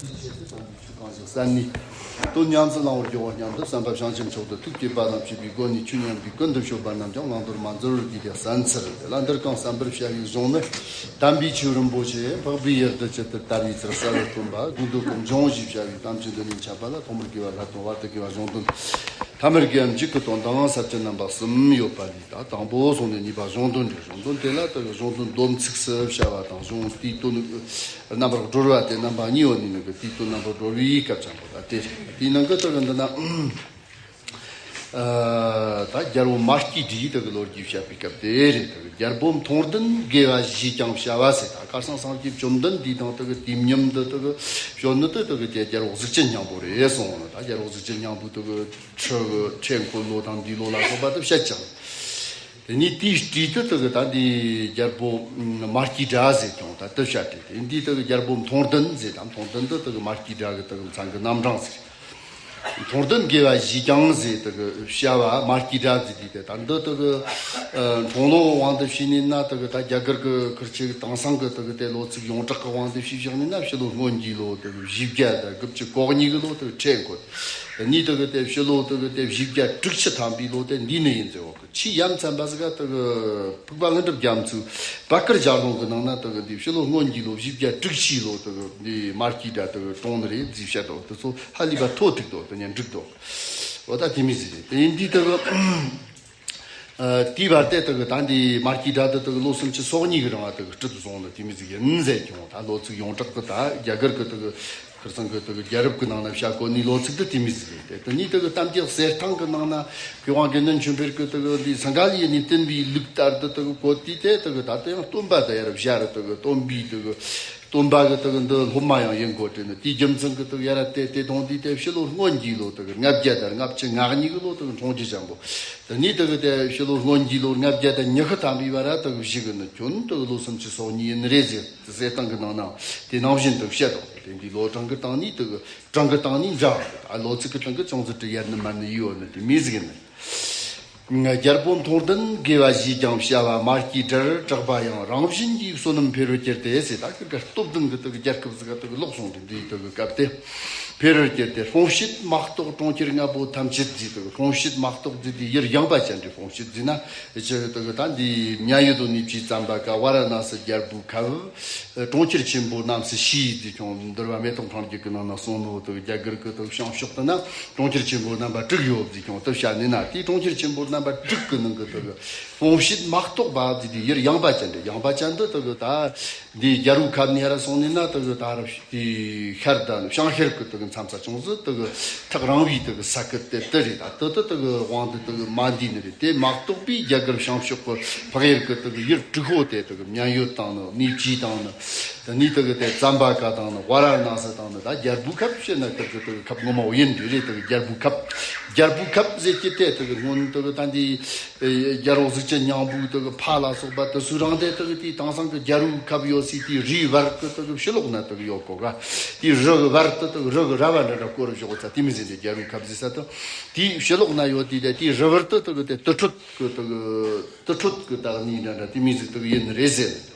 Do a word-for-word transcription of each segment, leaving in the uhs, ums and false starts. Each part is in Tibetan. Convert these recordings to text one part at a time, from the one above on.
ཆེད་དུ་དམ་པའི་ཆོས་གང་ཞིག་གསན་ནས། དོན་ཉམས་སུ་བླང་བར་འགྱུར་བ་སྙམ་དུ་བསམ་པ་བྱང་ཆུབ་མཆོག་ཏུ་ཐུགས་བསྐྱེད་པ་དང་བཅས་པའི་སྒོ་ནས་ཆོས་ཉན་པའི་ཀུན་ཏུ་སྤྱོད་པ་རྣམས་ཀྱང་བླང་དོར་མ་འཛོལ་བར་གྱིས་ཏེ་གསན་འཚལ་ཏེ་ལ། འདིར་གང་གསན་པར་བྱ་བའི་གཞུང་ནི། དམ་པའི་ཆོས་རིན་པོ་ཆེ་འཕགས་པའི་ཡུལ་དུ་ཇི་ལྟར་དར་བའི་ཚུལ་གསལ་བར་སྟོན་པ་དགོངས་འདུས་ཀྱི་འབྱུང་ཞེས་བྱ་བའི་གཏམ་གྱི་མདོ་ནས་འཆད་པ་ལ། ཐོག་མར་དགེ་བ་ལྷ་དང་བར་དུ་དགེ་བ་གཞུང་དོན། ཐ་མར་དགེ་བ་མཇུག་གི་དོན་དང་ས་བཅད་རྣམ་པ་གསུམ་ཡོད་པ་ལས། ད་དང་པོ་སོང་ནས་གཉིས་པ་གཞུང་དོན་རེད། གཞུང་དོན་དེ་ལ་ད་གཞུང་དོན་སྡོམ་ཚིགས་སུ་བྱ་བ་དང་གཞུང་དེའི་དོན་རྣམ་པར་སྒྲོལ་བ་དེ་རྣམ་པ་གཉིས་ཡོད་ནི་ནང་གི་དེའི་དོན་རྣམ་པར་སྒྲོལ་བའི་སྐབས་ཀྱང་པོ་ད་དེ་རེད། དེའི་ནང་གི་ད་གི་འདི་ན། ཨ། ད་རྒྱལ་པོ་མ་སྐྱེས་དགྲ་ཡི་ད་གི་ལོ་རྒྱུས་བཤད་པའི་སྐབས་དེ་རེད། ད་གི་རྒྱལ་པོ་མཐོང་ལྡན་དགེ་བ་བཞིས་ཀྱང་བྱ་བ་ཟེར། ད་ཁ་སང་སངས་རྒྱས་བཅོམ་ལྡན་འདས་དང་ད་གི་དེའི་མཉམ་དུ་ད་གི་བྱོན་ནི་དེ་ད་གི་དེ་རྒྱལ་པོ་གཟུགས་ཅན་སྙིང་པོ་རེད་གསུངས་ནི། ད་རྒྱལ་པོ་གཟུགས་ཅན་སྙིང་པོ་ད་གི་ཁྲི་གི་ཁྲི་འཁོར་ལོ་དང་འདི་ལོ་ལ་སོགས་པ་དེ་བཤད་ཅིང་། དེ་ནས་དེའི་སྤྲེའུ་དེ་དེ་གི་ད་འདི་རྒྱལ་པོ་མ་སྐྱེས་དགྲ་ཟེར་ཀྱང་ད་དེ་བཤད་དེ། དེ་འདི་དེ་གི་རྒྱལ་པོ་མཐོང་ལྡན་ཟེར་དང་མཐོང་ལྡན་དེ་དེ་གི་མ་སྐྱེས་དགྲ་གི་དེ་གི་མཚན་གི་རྣམ་གྲངས་ཟེར། མཐོང་ལྡན་དགེ་བ་བཞིས་ཀྱང་ཟེར་དེ་གི་བྱ་བ་མ་སྐྱེས་དགྲ་ཟེར་དེ་དེ་ད་འདི་དེ་གི་ཨ་འཁྲུངས་ལོ་དབང་དུ་བྱས་ནས་ན་དེ་གི་ད་རྒྱ་གར་གི་ཁུར་ཆེ་གི་དེང་སང་གི་དེ་གི་དེ་ལོ་ཚིགས་ཡོངས་གྲགས་གི་དབང་དུ་བྱས་བཞག་ནས་ན་ཕྱི་ལོ་སྔོན་གྱི་ལོ་དེ་གི་བཞི་བརྒྱ་དང་དགུ་བཅུ་གོ་གཉིས་གི་ལོ་དེ་གི་ཁྲི་འཁོར། གཉིས་དེ་གི་དེ་ཕྱི་ལོ་དེ་གི་དེ་བཞི་བརྒྱ་དྲུག་ཅུ་ཐམ་པའི་ལོ་དེ་འདི་ནས་ཡིན་ཟེར་བ་གི། ཆེས་ཡ་མཚན་པ་ཟིག་ག་དེ་གི་ཕུག་པ་ལྷུན་གྲུབ་རྒྱ་མཚོའི་བར་སྐོར་ལྗགས་ལུང་གི་ནང་ན་དེ་གི་འདི་ཕྱི་ལོ་སྔོན་གྱི་ལོ་བཞི་བརྒྱ་དྲུག་ཅུའི་ལོ་དེ་གི་འདི་མ་སྐྱེས་དགྲ་དེ་གི་གྲོངས་ནི་རེད་ཟེར་བཤད་དོ། དེ་ཚོ་ཧ་ལས་པ་ཐོ་ཐུག་དོ། དེ་ཉན་འགྲིག་དོ། འོ་ད་དེ་མི་ཟིག་རེད། དེ་ཡིན་དུས་དེ་གི་ཨ་དེའི་བར་དེ་དེ་གི་ད་འདི་མ་སྐྱེས་དགྲ་དེ་དེ་གི་ལོ་སུམ་ཅུ་སོ་གཉིས་གི་རིང་ལ་དེ་གི་སྲིད་དུ་སོང་ནི་དེ་མི་ཟིག་ཡིན་ཟེར་ཀྱང་ད་ལོ་ཚིགས་ཡོངས་གྲགས་གི་ད་རྒྱ་གར་གི་དེ་གི་ཁིར་ཚང་གི་དེ་གི་རྒྱལ་རབས་ཀྱི་ནང་ན་བྱ་གོ་ནི་ལོ་ཚིགས་དེ་དེ་མི་ཟིག་རེད། དེ་དེ་ནས་དེ་གི་གཏམ་རྒྱུད་གསེར་ཐང་གི་ནང་ན་མཁས་དབང་དགེ་འདུན་ཆོས་འཕེལ་གི་དེ་གི་འདི་སིངྒ་ལའི་ནས་བསྟན་པའི་ལུགས་ལྟར་དུ་དེ་གི་གོ་དུས་དེ་དེ་གི་ད་དེ་ཡང་སྟོན་པ་དེ་ཡར་བཞག་རེད། དེ་གི་སྟོན་པའི་དེ་གི་སྟོན་པ་གི་དེ་གི་འདི་སློབ་མ་ཡང་ཡིན་དགོས་དྲན་ནི། དེའི་རྒྱུ་མཚན་གི་དེ་གི་ཡར་དེ་དེ་གཏོང་དུས་དེ་ཕྱི་ལོ་སྔོན་གྱི་ལོ་དེ་གི་ལྔ་བརྒྱ་དང་ལྔ་བཅུ་ང་གཉིས་གི་ལོ་དེ་གི་འཁྲུངས་རྒྱུ་ཅན་པོ། དེ་ནས་དེ་གི་དེ་ཕྱི་ལོ་སྔོན་གྱི་ལོ་ལྔ་བརྒྱ་དང་ཉི་ཤུ་ཐམ་པའི་བར་ར་དེ་གི་བཞུགས་གི་ནི་ཁྱོན་དེ་གི་ལོ་སུམ་ཅུ་སོ་གཉིས་ཡིན་ནི་རེད་ཟེར། གསེར་ཐང་གི་ནང་ན་དེ་ནང་བཞིན་དུ་བཤད་དོ། དེ་འདི་ལོ་གྲངས་ཀྱི་སྟེང་ནས་དེ་གི་གྲངས་ཀྱི་སྟེང་ནས་འདྲ་བ་རེད། ཨ་ལོ་ཚིགས་ཀྱི་སྟེང་གི་ཅུང་ཟད་དུ་ཡར་ནི་མར་ནི་ཡོད་ནི་དེ་མི་ཟིག་ཡིན་ནི། རྒྱལ་པོ་མཐོང་ལྡན་དགེ་བ་བཞིས་ཀྱང་བྱ་བ་མ་སྐྱེས་དགྲར་གྲགས་པ་ཡང་རང་བཞིན་གྱིས་བསོད་ནམས་འཕེལ་བར་གྱུར་ཏེ་ཟེར། ད་ཀི་ཀ་སྟོབས་ལྡན་གྱི་དེ་གི་རྒྱལ་ཁབ་ཟིག་ག་དེ་གི་ལོག་སོང་དེ་འདི་དེ་གི་སྐབས་དེ། འཕེལ་བར་གྱུར་ཏེ་སྲུང་བྱེད་མ་གཏོགས་གྲོང་ཁྱེར་ལྔ་པོ་ཐམས་ཅད་ཟེར། དེ་གི་སྲུང་བྱེད་མ་གཏོགས་ཟེར་དེ་ཡུལ་ཡངས་པ་ཅན་གྱི་སྲུང་བྱེད་ཟེར་ན། ཅི་དེ་གི་ད་འདི་མཉན་ཡོད་དུ་གནས་པའི་ཙམ་པ་ཀ་ཝཱ་ར་ཎ་སི་རྒྱལ་པོའི་ཁབ། གྲོང་ཁྱེར་ཆེན་པོ་རྣམས་སུ་ཤེས་ཟེར་ཀྱང་འདུལ་བ་མེ་ཏོག་ཕྲེང་རྒྱུད་ཀྱི་ནང་ན་གསུངས་ནོ། དེ་གི་རྒྱ་གར་གྱི་དེ་བྱང་ཕྱོགས་དེ་ན་གྲོང་ཁྱེར་ཆེན་པོ་རྣམ་པ་དྲུག་ཡོད་ཟེར་ཀྱང་དེ་བཤད་ནི་ན། དེའི་གྲོང་ཁྱེར་ཆེན་པོ་རྣམ་པ་དྲུག་གི་ནང་གི་དེ་གི་སྲུང་བྱེད་མ་གཏོགས་པ་ཟེར་དེ་ཡུལ་ཡངས་པ་ཅན་དེ་ཡངས་པ་ཅན་དེ་དེ་གི་ད་འདི་རྒྱལ་པོའི་ཁབ་ནས་ཡར་སོང་ནས་ན་དེ་གི་ད་ར་དེ་ཤར་དང་བྱང་ཤར་གྱི་དེ་གི་མཚམས་ས་ཅུང་ཟད་དེ་གི་ཐག་རིང་བའི་དེ་གི་ས་ཁུལ་དེ་དེ་རེད། ད་དེ་དེ་དེ་གི་དབང་དུ་དེ་གི་མ་འདུས་ནི་རེད། དེ་མ་གཏོགས་པའི་རྒྱ་གར་བྱང་ཕྱོགས་ཀྱི་འཕགས་ཡུལ་གྱི་དེ་གི་ཡུལ་དྲུག་པོ་དེ་དེ་གི་མཉན་ཡོད་དང་ནི་གནས་བཅུ་དང་ནི། དེ་ནས་དེ་གི་དེ་ཙམ་པ་ཀ་དང་ནི་ཝཱ་ར་ཎ་སི་དང་ནི། ད་རྒྱལ་པོའི་ཁབ་བཤད་ན་དེ་གི་དེ་གི་ཁབ་ངོ་མ་བོ་ཡིན་འདི་རེད། དེ་གི་རྒྱལ་པོའི་ཁབ། རྒྱལ་པོའི་ཁབ་ཟེར་གྱི་དེ་དེ་གི་སྔོན་དེ་གི་ད་འདི་རྒྱལ་པོ་གཟུགས་ཅན་སྙིང་པོའི་དེ་གི་ཕ་ལ་སོགས་པ་དེ་ཚོའི་རིང་དེ་དེ་གི་དེའི་དེང་སང་གི་རྒྱལ་པོའི་ཁབ་ཡོད་སའི་དེའི་རིའི་བར་གི་དེ་གི་ཕྱི་ལོགས་ན་དེ་གི་ཡོད་གོ་ག། དེའི་རི་གི་བར་དེ་དེ་གི་རི་གི་ར་བ་འདྲ་འདྲ་བསྐོར་བཞག་ས་དེ་མི་ཟེར་ཏེ། རྒྱལ་པོའི་ཁབ་ཟེར་ས་དེ་དེའི་ཕྱི་ལོགས་ན་ཡོད་དེ། དེ་དེའི་རི་བར་དེ་དེ་གི་དེ་དུར་ཁྲོད་གི་དེ་གི་དུར་ཁྲོད་གི་ད་གནས་འདྲ་འདྲ་དེ་མི་ཟེར་དེ་གི་ཡིན་ནི་རེད་ཟེར།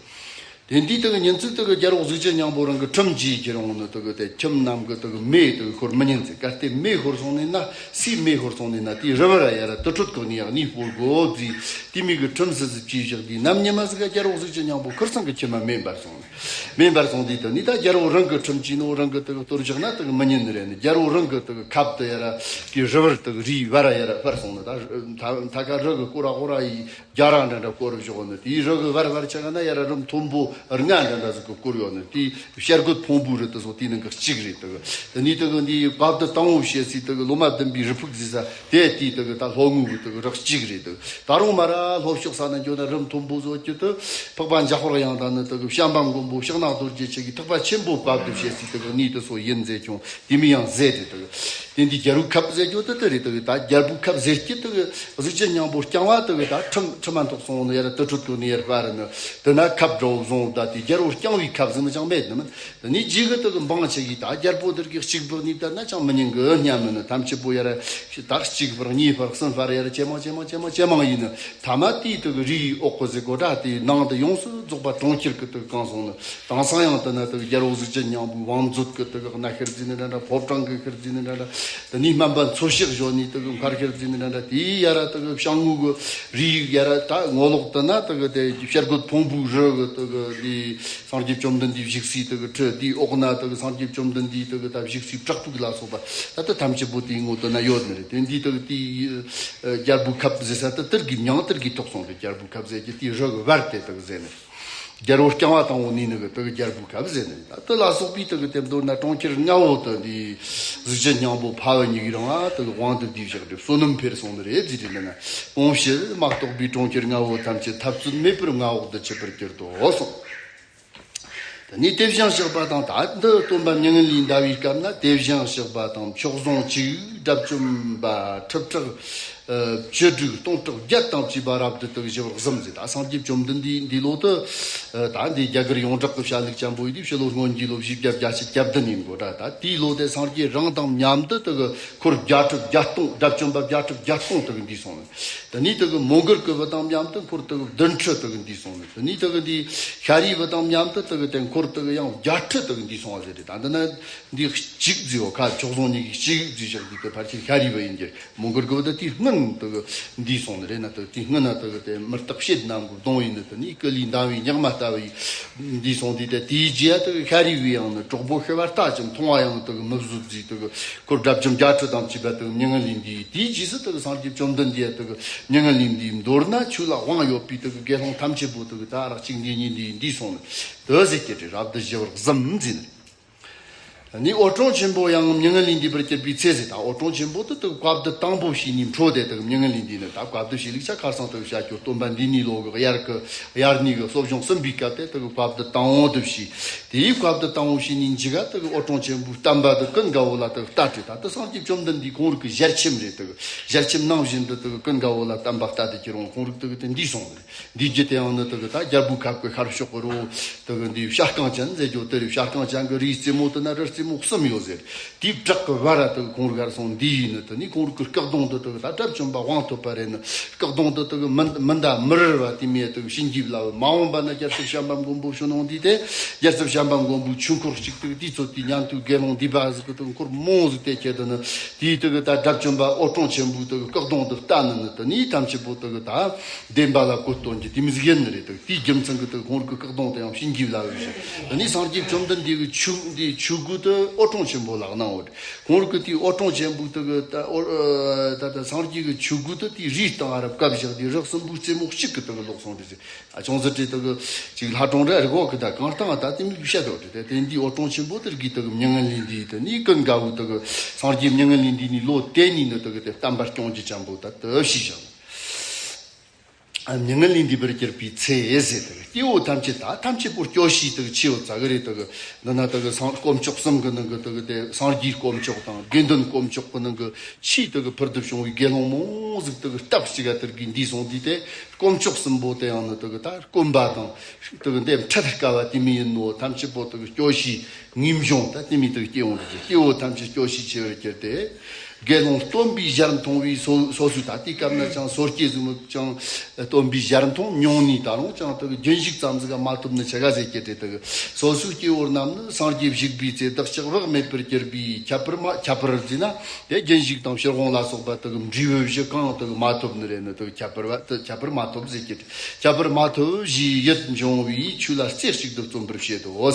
དེ་འདི་དེ་གི་ཉིན་ཚིག་དེ་གི་རྒྱལ་པོ་གཟུགས་ཅན་སྙིང་པོ་རང་གི་ཁྲིམས་ཀྱིས་ཁྱེར་འོང་ནི་དེ་གི་དེ་ཁྱིམ་རྣམས་གི་དེ་གི་མེ་དེ་གི་ཤོར་མི་ཉན་ཟེར། གལ་ཏེ་མེ་ཤོར་སོང་ནས་ན། སའི་མེ་ཤོར་སོང་ནས་ན་དེའི་རི་བར་ཡར་དུར་ཁྲོད་གི་ནས་ཡང་གནས་སྤོ་དགོས་ཟེར། དེ་མི་གི་ཁྲིམས་སྲིད་སྲིད་ཀྱིས་བཞག་དེ་ནམ་ཉི་མ་ཟིག་ག་རྒྱལ་པོ་གཟུགས་ཅན་སྙིང་པོ་ཁིར་ཚང་གི་ཁྱིམ་མ་མེ་འབར་སོང་ནས། མེ་འབར་སོང་དུས་དེ་ནས་ད་རྒྱལ་པོ་རང་གི་ཁྲིམས་ཀྱིས་ནོ། རང་གི་དེ་གི་གཏོར་བཞག་ན་དེ་གི་མི་ཉན་ནི་རེད་ནི། རྒྱལ་པོ་རང་གི་དེ་གི་ཁབ་དེ་ཡར་དེའི་རི་བར་དེ་གི་རིའི་བར་ཡར་སྤར་སོང་ནི། ད་ད་ད་ཀ་རི་གི་སྐོར་ར་སྐོར་ར་ཡི་རྒྱ་ར་འདྲ་འདྲ་བསྐོར་བཞག་ནི། དེའི་རི་གི་བར་བར་ཆ་ག་ན་ཡར་རི་མཐོན་པོ་ལྔ་འདྲ་འདྲ་ཟིག་གི་བསྐོར་ཡོད་ནི། དེའི་བྱ་རྒོད་ཕུང་པོའི་རི་དེ་ཚོ་དེའི་ནང་གི་གཅིག་རེད། དེ་གི་དེ་ནས་དེ་གི་འདིའི་བཀའ་བསྡུ་དང་པོ་བྱེད་སའི་དེ་གི་ལོ་མ་བདུན་པའི་རི་ཕུག་ཟེར་ས་དེ་དེའི་དེ་གི་ད་ལྷོ་ངོས་གི་དེ་གི་རི་གཅིག་རེད། དེ་གི་ད་རུང་མར་ལྷོ་ཕྱོགས་ས་ན་འགྱོ་ན་རི་མཐོན་པོ་བཟོ་རྒྱུ་དེ་འཕགས་པ་འཇམ་དཔལ་དབྱངས་དང་ནི་དེ་གི་བྱམས་པ་མགོན་པོ་ཕྱག་ན་རྡོ་རྗེ་ཆེ་གི་ཐེག་པ་ཆེན་པོའི་བཀའ་བསྡུ་བྱེད་སའི་དེ་གི་གནས་དེ་ཚོ་ཡིན་ཟེར་ཀྱང་དེ་མི་ཡང་ཟེར་ཏེ། དེ་གི་དེ་འདི་རྒྱལ་པོའི་ཁབ་ཟེར་རྒྱུ་དེ་དེ་རེད། དེ་གི་ད་རྒྱལ་པོའི་ཁབ་ཟེར་རྒྱུ་དེ་གི་གཟུགས་ཅན་སྙིང་པོ་རྐྱང་བ་དེ་གི་ད་ཁྲིམས་ཁྲིམས་མ་ཐོག་སོང་ནི་ཡར་དུར་ཁྲོད་དུ་ནི་ཡར་སྤར་ནི། དེ་ན་ཁབ་འདྲ་བོ་བཟུང་ ད་དེ་རྒྱལ་པོ་རྐྱང་བའི་ཁབ་ཟིན་ཅང་མེད་ནི་མིན། དེ་ནས་རྗེས་གི་དེ་གི་འབངས་ཆེ་གིས་ད་རྒྱལ་པོ་དེར་གི་གཅིག་པུ་གཉིས་བསྡད་ན་ཅང་མི་ཉན་གི་སྙམ་མིན་ནི། ཐམས་ཅད་པོ་ཡར་ད་གཅིག་པར་གཉིས་པར་གསུམ་པར་ཡར་ཇེ་མང་ཇེ་མང་ཇེ་མང་ཇེ་མང་ཡིན་ནི། ཐ་མ་དེའི་དེ་གི་རིའི་འོག་གི་ཟེར་གོ་ད་དེའི་ནང་དུ་ཡོངས་སུ་རྫོགས་པ་གྲོང་ཁྱེར་གི་དེ་གི་གང་སོང་ནི། དེང་སང་ཡང་དེ་ན་དེ་གི་རྒྱལ་པོ་གཟུགས་ཅན་སྙིང་པོའི་བང་མཛོད་གི་དེ་གི་གནའ་ཤུལ་ཟེར་ནི་འདྲ་འདྲ། ཕོ་བྲང་གི་ཤུལ་ཟེར་ནི་འདྲ་འདྲ། དེ་ནས་སྨན་པ་འཚོ་བཤིག་བཞོན་ནས་དེ་གི་མཁར་ཤུལ་ཟེར་ནི་འདྲ་འདྲ། དེའི་ཡར་དེ་གི་བྱང་ངོས་གི་རིའི་ཡར་ད་ངོ་ལོག་དེ་ན་དེ་གི་དེ་བྱ་རྒོད་ཕུང་པོའི་རི་གི་དེ་གི་དེ་སངས་རྒྱས་བཅོམ་ལྡན་འདས་བཞུགས་སའི་དེ་གི་ཁྲི། དེའི་འོག་ན་དེ་གི་སངས་རྒྱས་བཅོམ་ལྡན་འདས་དེ་གི་ད་བཞུགས་སའི་བྲག་ཕུག་ལ་སོགས་པ་ད་ལྟ་ཐམས་ཅད་པོ་དེའི་ངོ་དེ་ན་ཡོད་ནི་རེད། དེ་འདི་དེ་གི་དེའི་རྒྱལ་པོའི་ཁབ་ཟེར་ས་དེ་དེར་གི་མྱིང་དེར་གི་ཐོགས་སོང་སྟེ། རྒྱལ་པོའི་ཁབ་ཟེར་གི་དེའི་རི་གི་བར་དེ་དེ་གི་ཟེར་ནི་རེད། རྒྱལ་པོ་རྐྱང་བ་དང་པོ་ནི་ནི་གི་དེ་གི་རྒྱལ་པོའི་ཁབ་ཟེར་ནི་རེད། ད་དེ་ལ་སོགས་པའི་དེ་གི་དེ་མདོར་ན་གྲོང་ཁྱེར་ལྔ་བོ་དེ་འདི་གཟུགས་ཅན་སྙིང་པོ་ཕ་བུ་གཉིས་ཀྱི་རིང་ལ་དེ་གི་དབང་དུ་བསྡུས་བཞག་སྟེ་བསོད་ནམས་འཕེལ་སོང་ནི་རེད་ཟེར་དེ་འདི་ན། དབང་ཕྱིར་མ་གཏོགས་པའི་གྲོང་ཁྱེར་ལྔ་བོ་ཐམས་ཅད་འཐབ་རྩོད་མེད་པར་མངའ་འོག་ཏུ་ཆུད་པར་གྱུར་ཏོ་གསུངས། དེ་ནས་དེ་བཞིན་གཤེགས་པ་དང་། ད་འདི་སྟོན་པ་མྱ་ངན་ལས་འདའ་བའི་སྐབས་ན། དེ་བཞིན་གཤེགས་པ་དང་མཆོག་ཟུང་གཅིག་དགྲ་བཅོམ་པ་ཁྲི་ཕྲག་བཅུ་དྲུག་སྟོང་ཕྲག་བརྒྱད་དང་བཅས་པ་རབ་ཏུ་དེ་གི་ཞི་བར་གཟིམས་ཟེར། ད་སངས་རྒྱས་བཅོམ་ལྡན་འདས་འདི་ལོ་དེ་ད་འདི་རྒྱ་གར་ཡོངས་གྲགས་ཀྱི་བྱ་ལུགས་ཅན་པོ་ཡིན་དུས་ཕྱི་ལོ་སྔོན་གྱི་ལོ་བཞི་བརྒྱ་བརྒྱད་ཅུ་གྱ་བདུན་ཡིན་གོ་ད། ད་དེའི་ལོ་དེ་སངས་རྒྱས་རང་དང་མཉམ་དུ་དེ་གི་འཁོར་བརྒྱ་ཁྲི་བརྒྱད་སྟོང་དགྲ་བཅོམ་པ་བརྒྱ་ཁྲི་བརྒྱད་སྟོང་དེ་གི་འདུས་སོང་ནི། དེ་ནས་དེ་གི་མོའུ་འགལ་གྱི་བུ་དང་མཉམ་དུ་འཁོར་དེ་གི་བདུན་ཁྲི་དེ་གི་འདུས་སོང་ནི། དེ་ནས་དེ་གི་འདི་ཤཱ་རིའི་བུ་དང་མཉམ་དུ་དེ་གི་དེ་འཁོར་དེ་གི་ཡང་བརྒྱད་ཁྲི་དེ་གི་འདུས་སོང་བ་ཟེར་ཏེ། ད་འདི་ན་འདི་གཅིག་བརྫིས་བ་ཁ་མཆོག་ཟུང་གཉིས་ཀྱིས་གཅིག་བརྫིས་བཞག་འདི་དེ་ཕལ་ཆེར་ཤཱ་རིའི་བུ་ཡིན་གྱི། མོའུ་འགལ་གྱི་བུ་དེ་དེའི་སྔོན་དེ་གི་འདུས་སོང་ནི་རེད་ན། དེ་དེའི་སྔོན་ན་དེ་གི་དེ་མི་རྟག་བྱེད་རྣམས་ཀྱི་གདོང་ཡིན་ནི། དེ་ནས་སྐུ་ལུས་འདར་བའི་ཉག་མ་ལྟ་བུའི་འདུས་སོང་དེ། དེ་དེའི་རྗེས་དེ་གི་ཤཱ་རིའི་བུ་ཡང་ནི་གྲོགས་པོ་ཤི་བ་ལྟ་ཅི་མཐོང་བ་ཡང་དེ་གི་མི་བཟོད་བརྫིས་དེ་གི་འཁོར་དགྲ་བཅོམ་བརྒྱད་ཁྲི་དང་བཅས་པ་དེ་གི་མྱ་ངན་ལས་འདས། དེའི་རྗེས་སུ་དེ་གི་སངས་རྒྱས་བཅོམ་ལྡན་འདས་དེ་གི་མྱ་ངན་ལས་འདས། མདོར་ན་ཆོས་ལ་དབང་ཡོད་པའི་དེ་གི་དགེ་སློང་ཐམས་ཅད་པོ་དེ་གི་ད་རག་གཅིག་འདི་གཉིས་འདི་འདུས་སོང་ནི་དེ་ཟེར་གྱི་རེད། རབ་ཏུ་ཞི་བར་གཟིམས་ཟེར་ནི། ནི་འོད་སྲུང་ཆེན་པོ་ཡང་མྱ་ངན་ལས་འདས་པར་གྱུར་པའི་ཚེ་ཟེར། ད་འོད་སྲུང་ཆེན་པོ་དེ་དེ་གི་བཀའ་སྡུད་དང་པོ་བྱས་ནས་འཕྲོས་ཏེ་དེ་གི་མྱ་ངན་ལས་འདས་ནི། ད་བཀའ་སྡུད་བྱས་ལུགས་ཆ་ཁར་སང་དེ་གི་བྱ་སྐྱོ་སྟོན་པ་འདི་ནི་ལོ་གི་དབྱར་གི་དབྱར་གནས་གི་གསོ་སྦྱོང་གསུམ་པའི་སྐབས་དེ་དེ་གི་བཀའ་སྡུད་དང་པོ་དེ་བྱས། དེའི་བཀའ་སྡུད་དང་པོ་བྱས་ནས་མཇུག་ག་དེ་གི་འོད་སྲུང་ཆེན་པོའི་བསྟན་པ་དེ་ཀུན་དགའ་བོ་ལ་དེ་གི་གཏད་དེ། ད་དེ་སངས་རྒྱས་བཅོམ་ལྡན་འདས་ཁོང་རང་གི་ཞལ་ཆེམས་རེད། དེ་གི་ཞལ་ཆེམས་ནང་བཞིན་དུ་དེ་གི་ཀུན་དགའ་བོ་ལ་བསྟན་པ་གཏད་དེ་ཁྱེར་འོང་། ཁོང་རང་དེ་གི་དེ་འདས་སོང་ནི་རེད། འདས་རྒྱུ་དེ་ཡང་ནི་དེ་གི་ད་རྒྱལ་པོའི་ཁབ་ཀྱི་ཤར་ཕྱོགས་ཀྱི་རི་བོ་དེ་གི་འདི་བྱ་རྐང་ཅན་ཟེར་རྒྱུ་དེ་རེད། བྱ་རྐང་ཅན་གྱི་རིའི་རྩེ་མོ་དེ་ན་རི་རྩེ་མོ་གསུམ་ཡོད་ཟེར། དེའི་བྲག་གི་བར་ར་དེ་གི་ཁོང་རང་གར་སོང་འདས་ཡིན་ནི། དེ་ནས་ཁོང་རང་གི་སྐུ་གདུང་དེ་དེ་གི་ད་དགྲ་བཅོམ་པ་དབང་ཐོབ་པ་རེད་ནི། སྐུ་གདུང་དེ་དེ་གི་མི་མི་འདའ་མི་རུལ་བ་དེ་མོ་དེ་གི་བྱིན་གྱིས་བརླབས། མ་འོངས་པ་ན་རྒྱལ་སྲས་བྱམས་པ་མགོན་པོ་བྱོན་འོང་དུས་དེ། རྒྱལ་སྲས་བྱམས་པ་མགོན་པོའི་ཆོས་འཁོར་གཅིག་དེ་གི་དུས་ཚོད་དེ་ཉན་ཐོས་དགེ་སློང་འདུས་པ་ཟིག་གི་དེ་གི་འཁོར་མང་ཟིག་དེ་ཁྱེར་དེ་ནི། དེའི་དེ་གི་ད་དགྲ་བཅོམ་པ་འོད་སྲུང་ཆེན་པོའི་དེ་གི་སྐུ་གདུང་དེ་བཏབ་ནི་ནི། དེ་ནས་ཐམས་ཅད་པོ་དེ་གི་ད་བདེན་པ་ལ་གོ་སྟོན་གྱི་དེ་མོ་ཟིག་ཡིན་ནི་རེད། དེ་གི་དེའི་རྒྱུ་མཚན་གྱིས་དེ་གི་ཁོང་རང་གི་སྐུ་གདུང་དེ་ཡང་བྱིན་གྱིས་བརླབས་ཡོད་ཞིང་། དེ་ནས་སངས་རྒྱས་བཅོམ་ལྡན་འདས་ཀྱི་ཆོས་འདི་ཆོས་གོས་དེ་འོད་སྲུང་ཆེན་པོ་ལ་གནང་བ་རེད། ཁོང་རང་གི་དེའི་འོད་སྲུང་ཆེན་པོའི་དེ་གི་ད་འོ་ད་ད་སངས་རྒྱས་ཀྱི་ཆོས་གོས་དེ་དེའི་རིའི་སྟེང་ང་ར་བཀབ་བཞག་དེ་རི་གསུམ་པོའི་རྩེ་མོ་གཅིག་གི་དེ་གི་ལོག་སོང་རེད་ཟེར། ཨ་ཅུང་ཟད་དེ་དེ་གི་ཅིག་ལྷ་གྲོང་རེ་རི་གོ་གི་ད་གང་སྟངས་ད་དེ་མོ་བཤད་དོ་རེད། དེ་དེ་འདི་འོད་སྲུང་ཆེན་པོ་དེ་གི་དེ་གི་མྱ་ངན་ལས་འདས། དེ་ནས་ཀུན་དགའ་བོ་དེ་གི་སངས་རྒྱས་མྱ་ངན་ལས་འདས་ནས་ལོ་དེ་ནས་ནི་དེ་གི་དེ་བསྟན་པ་སྐྱོང་རྒྱུ་ཅན་པོ་ད་དེ་བྱས་བཞག། མྱ་ངན་ལས་འདས་པར་གྱུར་པའི་ཚེ་ཟེར་དེ་གི་སྐྱེ་བོ་ཐམས་ཅད་ད་ཐམས་ཅད་པོ་སྐྱོ་ཤས་དེ་གི་ཆེ་བོ་ཙ་གི་རེད། དེ་གི་འདི་ན་དེ་གི་སངས་དཀོན་མཆོག་གསུམ་གི་ནང་གི་དེ་གི་དེ་སངས་རྒྱས་དཀོན་མཆོག་དང་དགེ་འདུན་དཀོན་མཆོག་གི་ནང་གི་ཆེས་དེ་གི་ཕུལ་དུ་བྱུང་བའི་དགེ་སློང་མང་ཟིག་དེ་གི་སྟབས་གཅིག་ག་དེ་གི་འདས་སོང་དུས་དེ། དཀོན་མཆོག་གསུམ་པོ་དེ་ཡང་ནི་དེ་གི་ད་དཀོན་པ་དང་དེ་གི་འདེམས་ཁྲལ་དཀའ་བ་དེ་མོ་ཡིན་ནོ། ཐམས་ཅད་པོ་དེ་གི་སྐྱོ་ཤས་ངེས་འབྱུང་ད་དེ་མོ་དེ་གི་སྐྱེ་འོང་དུས། སྐྱེ་བོ་ཐམས་ཅད་སྐྱོ་ཤས་ཆེ་བར་གྱུར་ཏེ། དགེ་སློང་སྟོན་པའི་ཞལ་མཐོང་བས་སོ་སོ་སོའི་ད་དེའི་སྐབས་ན་ཅང་སོ་སྐྱེ་ཟིག་མོ་ཅང་སྟོན་པའི་ཞལ་མཐོང་མྱོང་ནས་ད་རུང་ཅང་དེ་གི་རྒྱུན་ཞུགས་ཙམ་ཟིག་ག་མ་ཐོབ་ནི་ཆ་ག་ཟེར་གྱི་དེ་དེ་གི་སོ་སོའི་སྐྱེ་བོ་རྣམས་ནི་སངས་རྒྱས་བཞུགས་པའི་ཚེ་བདག་ཅག་བག་མེད་པར་གྱུར་པའི་ཁྱད་པར་མ་ཁྱད་པར་ཟེར་ན། དེ་རྒྱུན་ཞུགས་དང་ཕྱིར་འོང་ལ་སོགས་པ་དེ་གི་འབྲས་བུ་བཞི་གང་དེ་གི་མ་ཐོབ་ནི་རེད་ནི། དེ་གི་ཁྱད་པར་བ་དེ་ཁྱད་པར་མ་ཐོབ་ཟེར་གྱི། ཁྱད་པར་མ་ཐོབ་ཞེས་ཡིད་འབྱུང་བའི་ཆོས་ལ་རྩེ་གཅིག་ཏུ་བརྩོན་པར་བྱེད་དོ།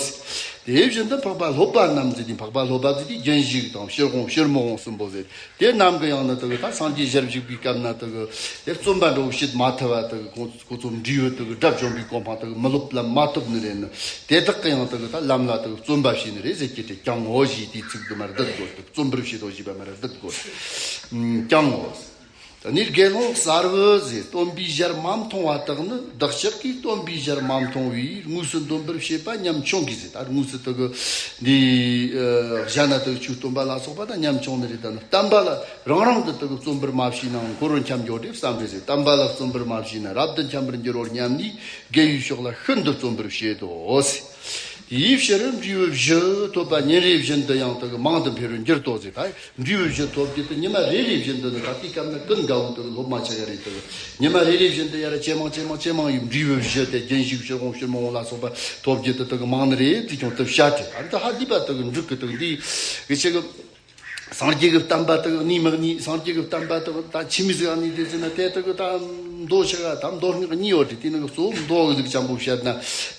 དེ་བཞིན་དུ་འཕགས་པ་སློབ་པ་རྣམས་ཟེར་དུས་འཕགས་པ་སློབ་པ་ཟེར་དུས་རྒྱུན་ཞུགས་དང་ཕྱིར་འོང་ཕྱིར་མི་འོང་གསུམ་པོ་ཟེར། དེ་རྣམས་ཀྱི་ཡང་ནི་དེ་གི་ད་སངས་རྒྱས་ཞལ་བཞུགས་པའི་སྐབས་ན་དེ་གི་དེ་བརྩོན་པ་འདྲ་བོ་བྱེད་མ་ཐུབ་པ་དེ་གི་ཁོང་ཁོ་ཚོ་འབྲས་བུ་དེ་གི་དགྲ་བཅོམ་པའི་གོ་འཕང་དེ་གི་མི་སློབ་ལ་མ་ཐོབ་ནི་རེད་ནི། དེ་དག་གི་ཡང་དེ་གི་ད་ལམ་ལ་དེ་གི་བརྩོན་པ་བྱས་ནི་རེད་ཟེར་གྱི་དེ་ཀྱང་ངོ་ཞེས་དེའི་ཚིག་དེ་མར་བསྡུ་དགོས། དེ་བརྩོན་པར་བྱེད་དོ་ཞེས་པ་མར་བསྡུ་དགོས། ཀྱང་ངོ། ནི་དགེ་སློང་གསར་བུ་ཟེར། སྟོན་པའི་ཞལ་མ་མཐོང་བ་དག་ནི། བདག་ཅག་གིས་སྟོན་པའི་ཞལ་མ་མཐོང་བས། དངོས་སུ་འདོན་པར་བྱེད་པ་ཉམ་ཆུང་གིས་ཟེར། ད་དངོས་སུ་དེ་གི་འདི་ཨ་གཞན་ན་དེ་གི་ཆོས་སྟོན་པ་ལ་སོགས་པ་དང་ཉམ་ཆུང་ནི་རེད། ད་ནི་བསྟན་པ་ལ་རང་རང་གི་དེ་གི་བརྩོན་པར་མ་བྱས་ན་འཁོར་བར་འཁྱམས་འགྱོ་དེ་བསམ་རེད་ཟེར། བསྟན་པ་ལ་བརྩོན་པར་མ་བྱས་ན་རབ་ཏུ་འཁྱམས་པར་འགྱུར་རོ་སྙམ་ནས། དགེ་བའི་ཕྱོགས་ལ་ཤིན་ཏུ་བརྩོན་པར་བྱེད་དོ་ཟེར། དེའི་ཕྱིར་འབྲས་བུ་བཞི་ཐོབ་པ་ཉིན་རེ་བཞིན་དུ་ཡང་དེ་གི་མང་དུ་འཕེལ་བར་འགྱུར་ཏོ་ཟེར། ད་འབྲས་བུ་བཞི་ཐོབ་རྒྱུ་དེ་ཉི་མ་རེ་རེ་བཞིན་དུ་ནི། ད་དེའི་སྐབས་ན་ཀུན་དགའ་བོ་དེ་གི་སློབ་མ་ཆེ་ག་རེ་དེ་གི་ཉི་མ་རེ་རེ་བཞིན་དུ་ཡར་ཇེ་མང་ཇེ་མང་ཇེ་མང་ཡིན། འབྲས་བུ་བཞི་དེ་རྒྱུན་ཞུགས་ཕྱིར་འོང་ཕྱིར་མི་འོང་ལ་སོགས་པ་ཐོབ་རྒྱུ་དེ་དེ་གི་མང་ནི་རེད་ཟེར་ཀྱང་དེ་བཤད་དེ། ད་འདི་ཧ་ལས་པ་དེ་གི་འབྲུག་གི་དེ་གི་འདི་གི་ཆེ་གི་སངས་རྒྱས་ཀྱི་བསྟན་པ་དག་གནས་མི་གནས། སངས་རྒྱས་ཀྱི་བསྟན་པ་དག་ད་ཆི་མི་ཟིག་གནས་དེ་ཟེར་ན། དེ་དག་ད་མདོ་ཆེ་ག་ད་མདོ་སྔགས་གཉིས་ཡོད་དེ། དེ་ནི་གཙོ་བོ་མདོ་གི་ལུགས་ཅན་པོ་བཤད་ན་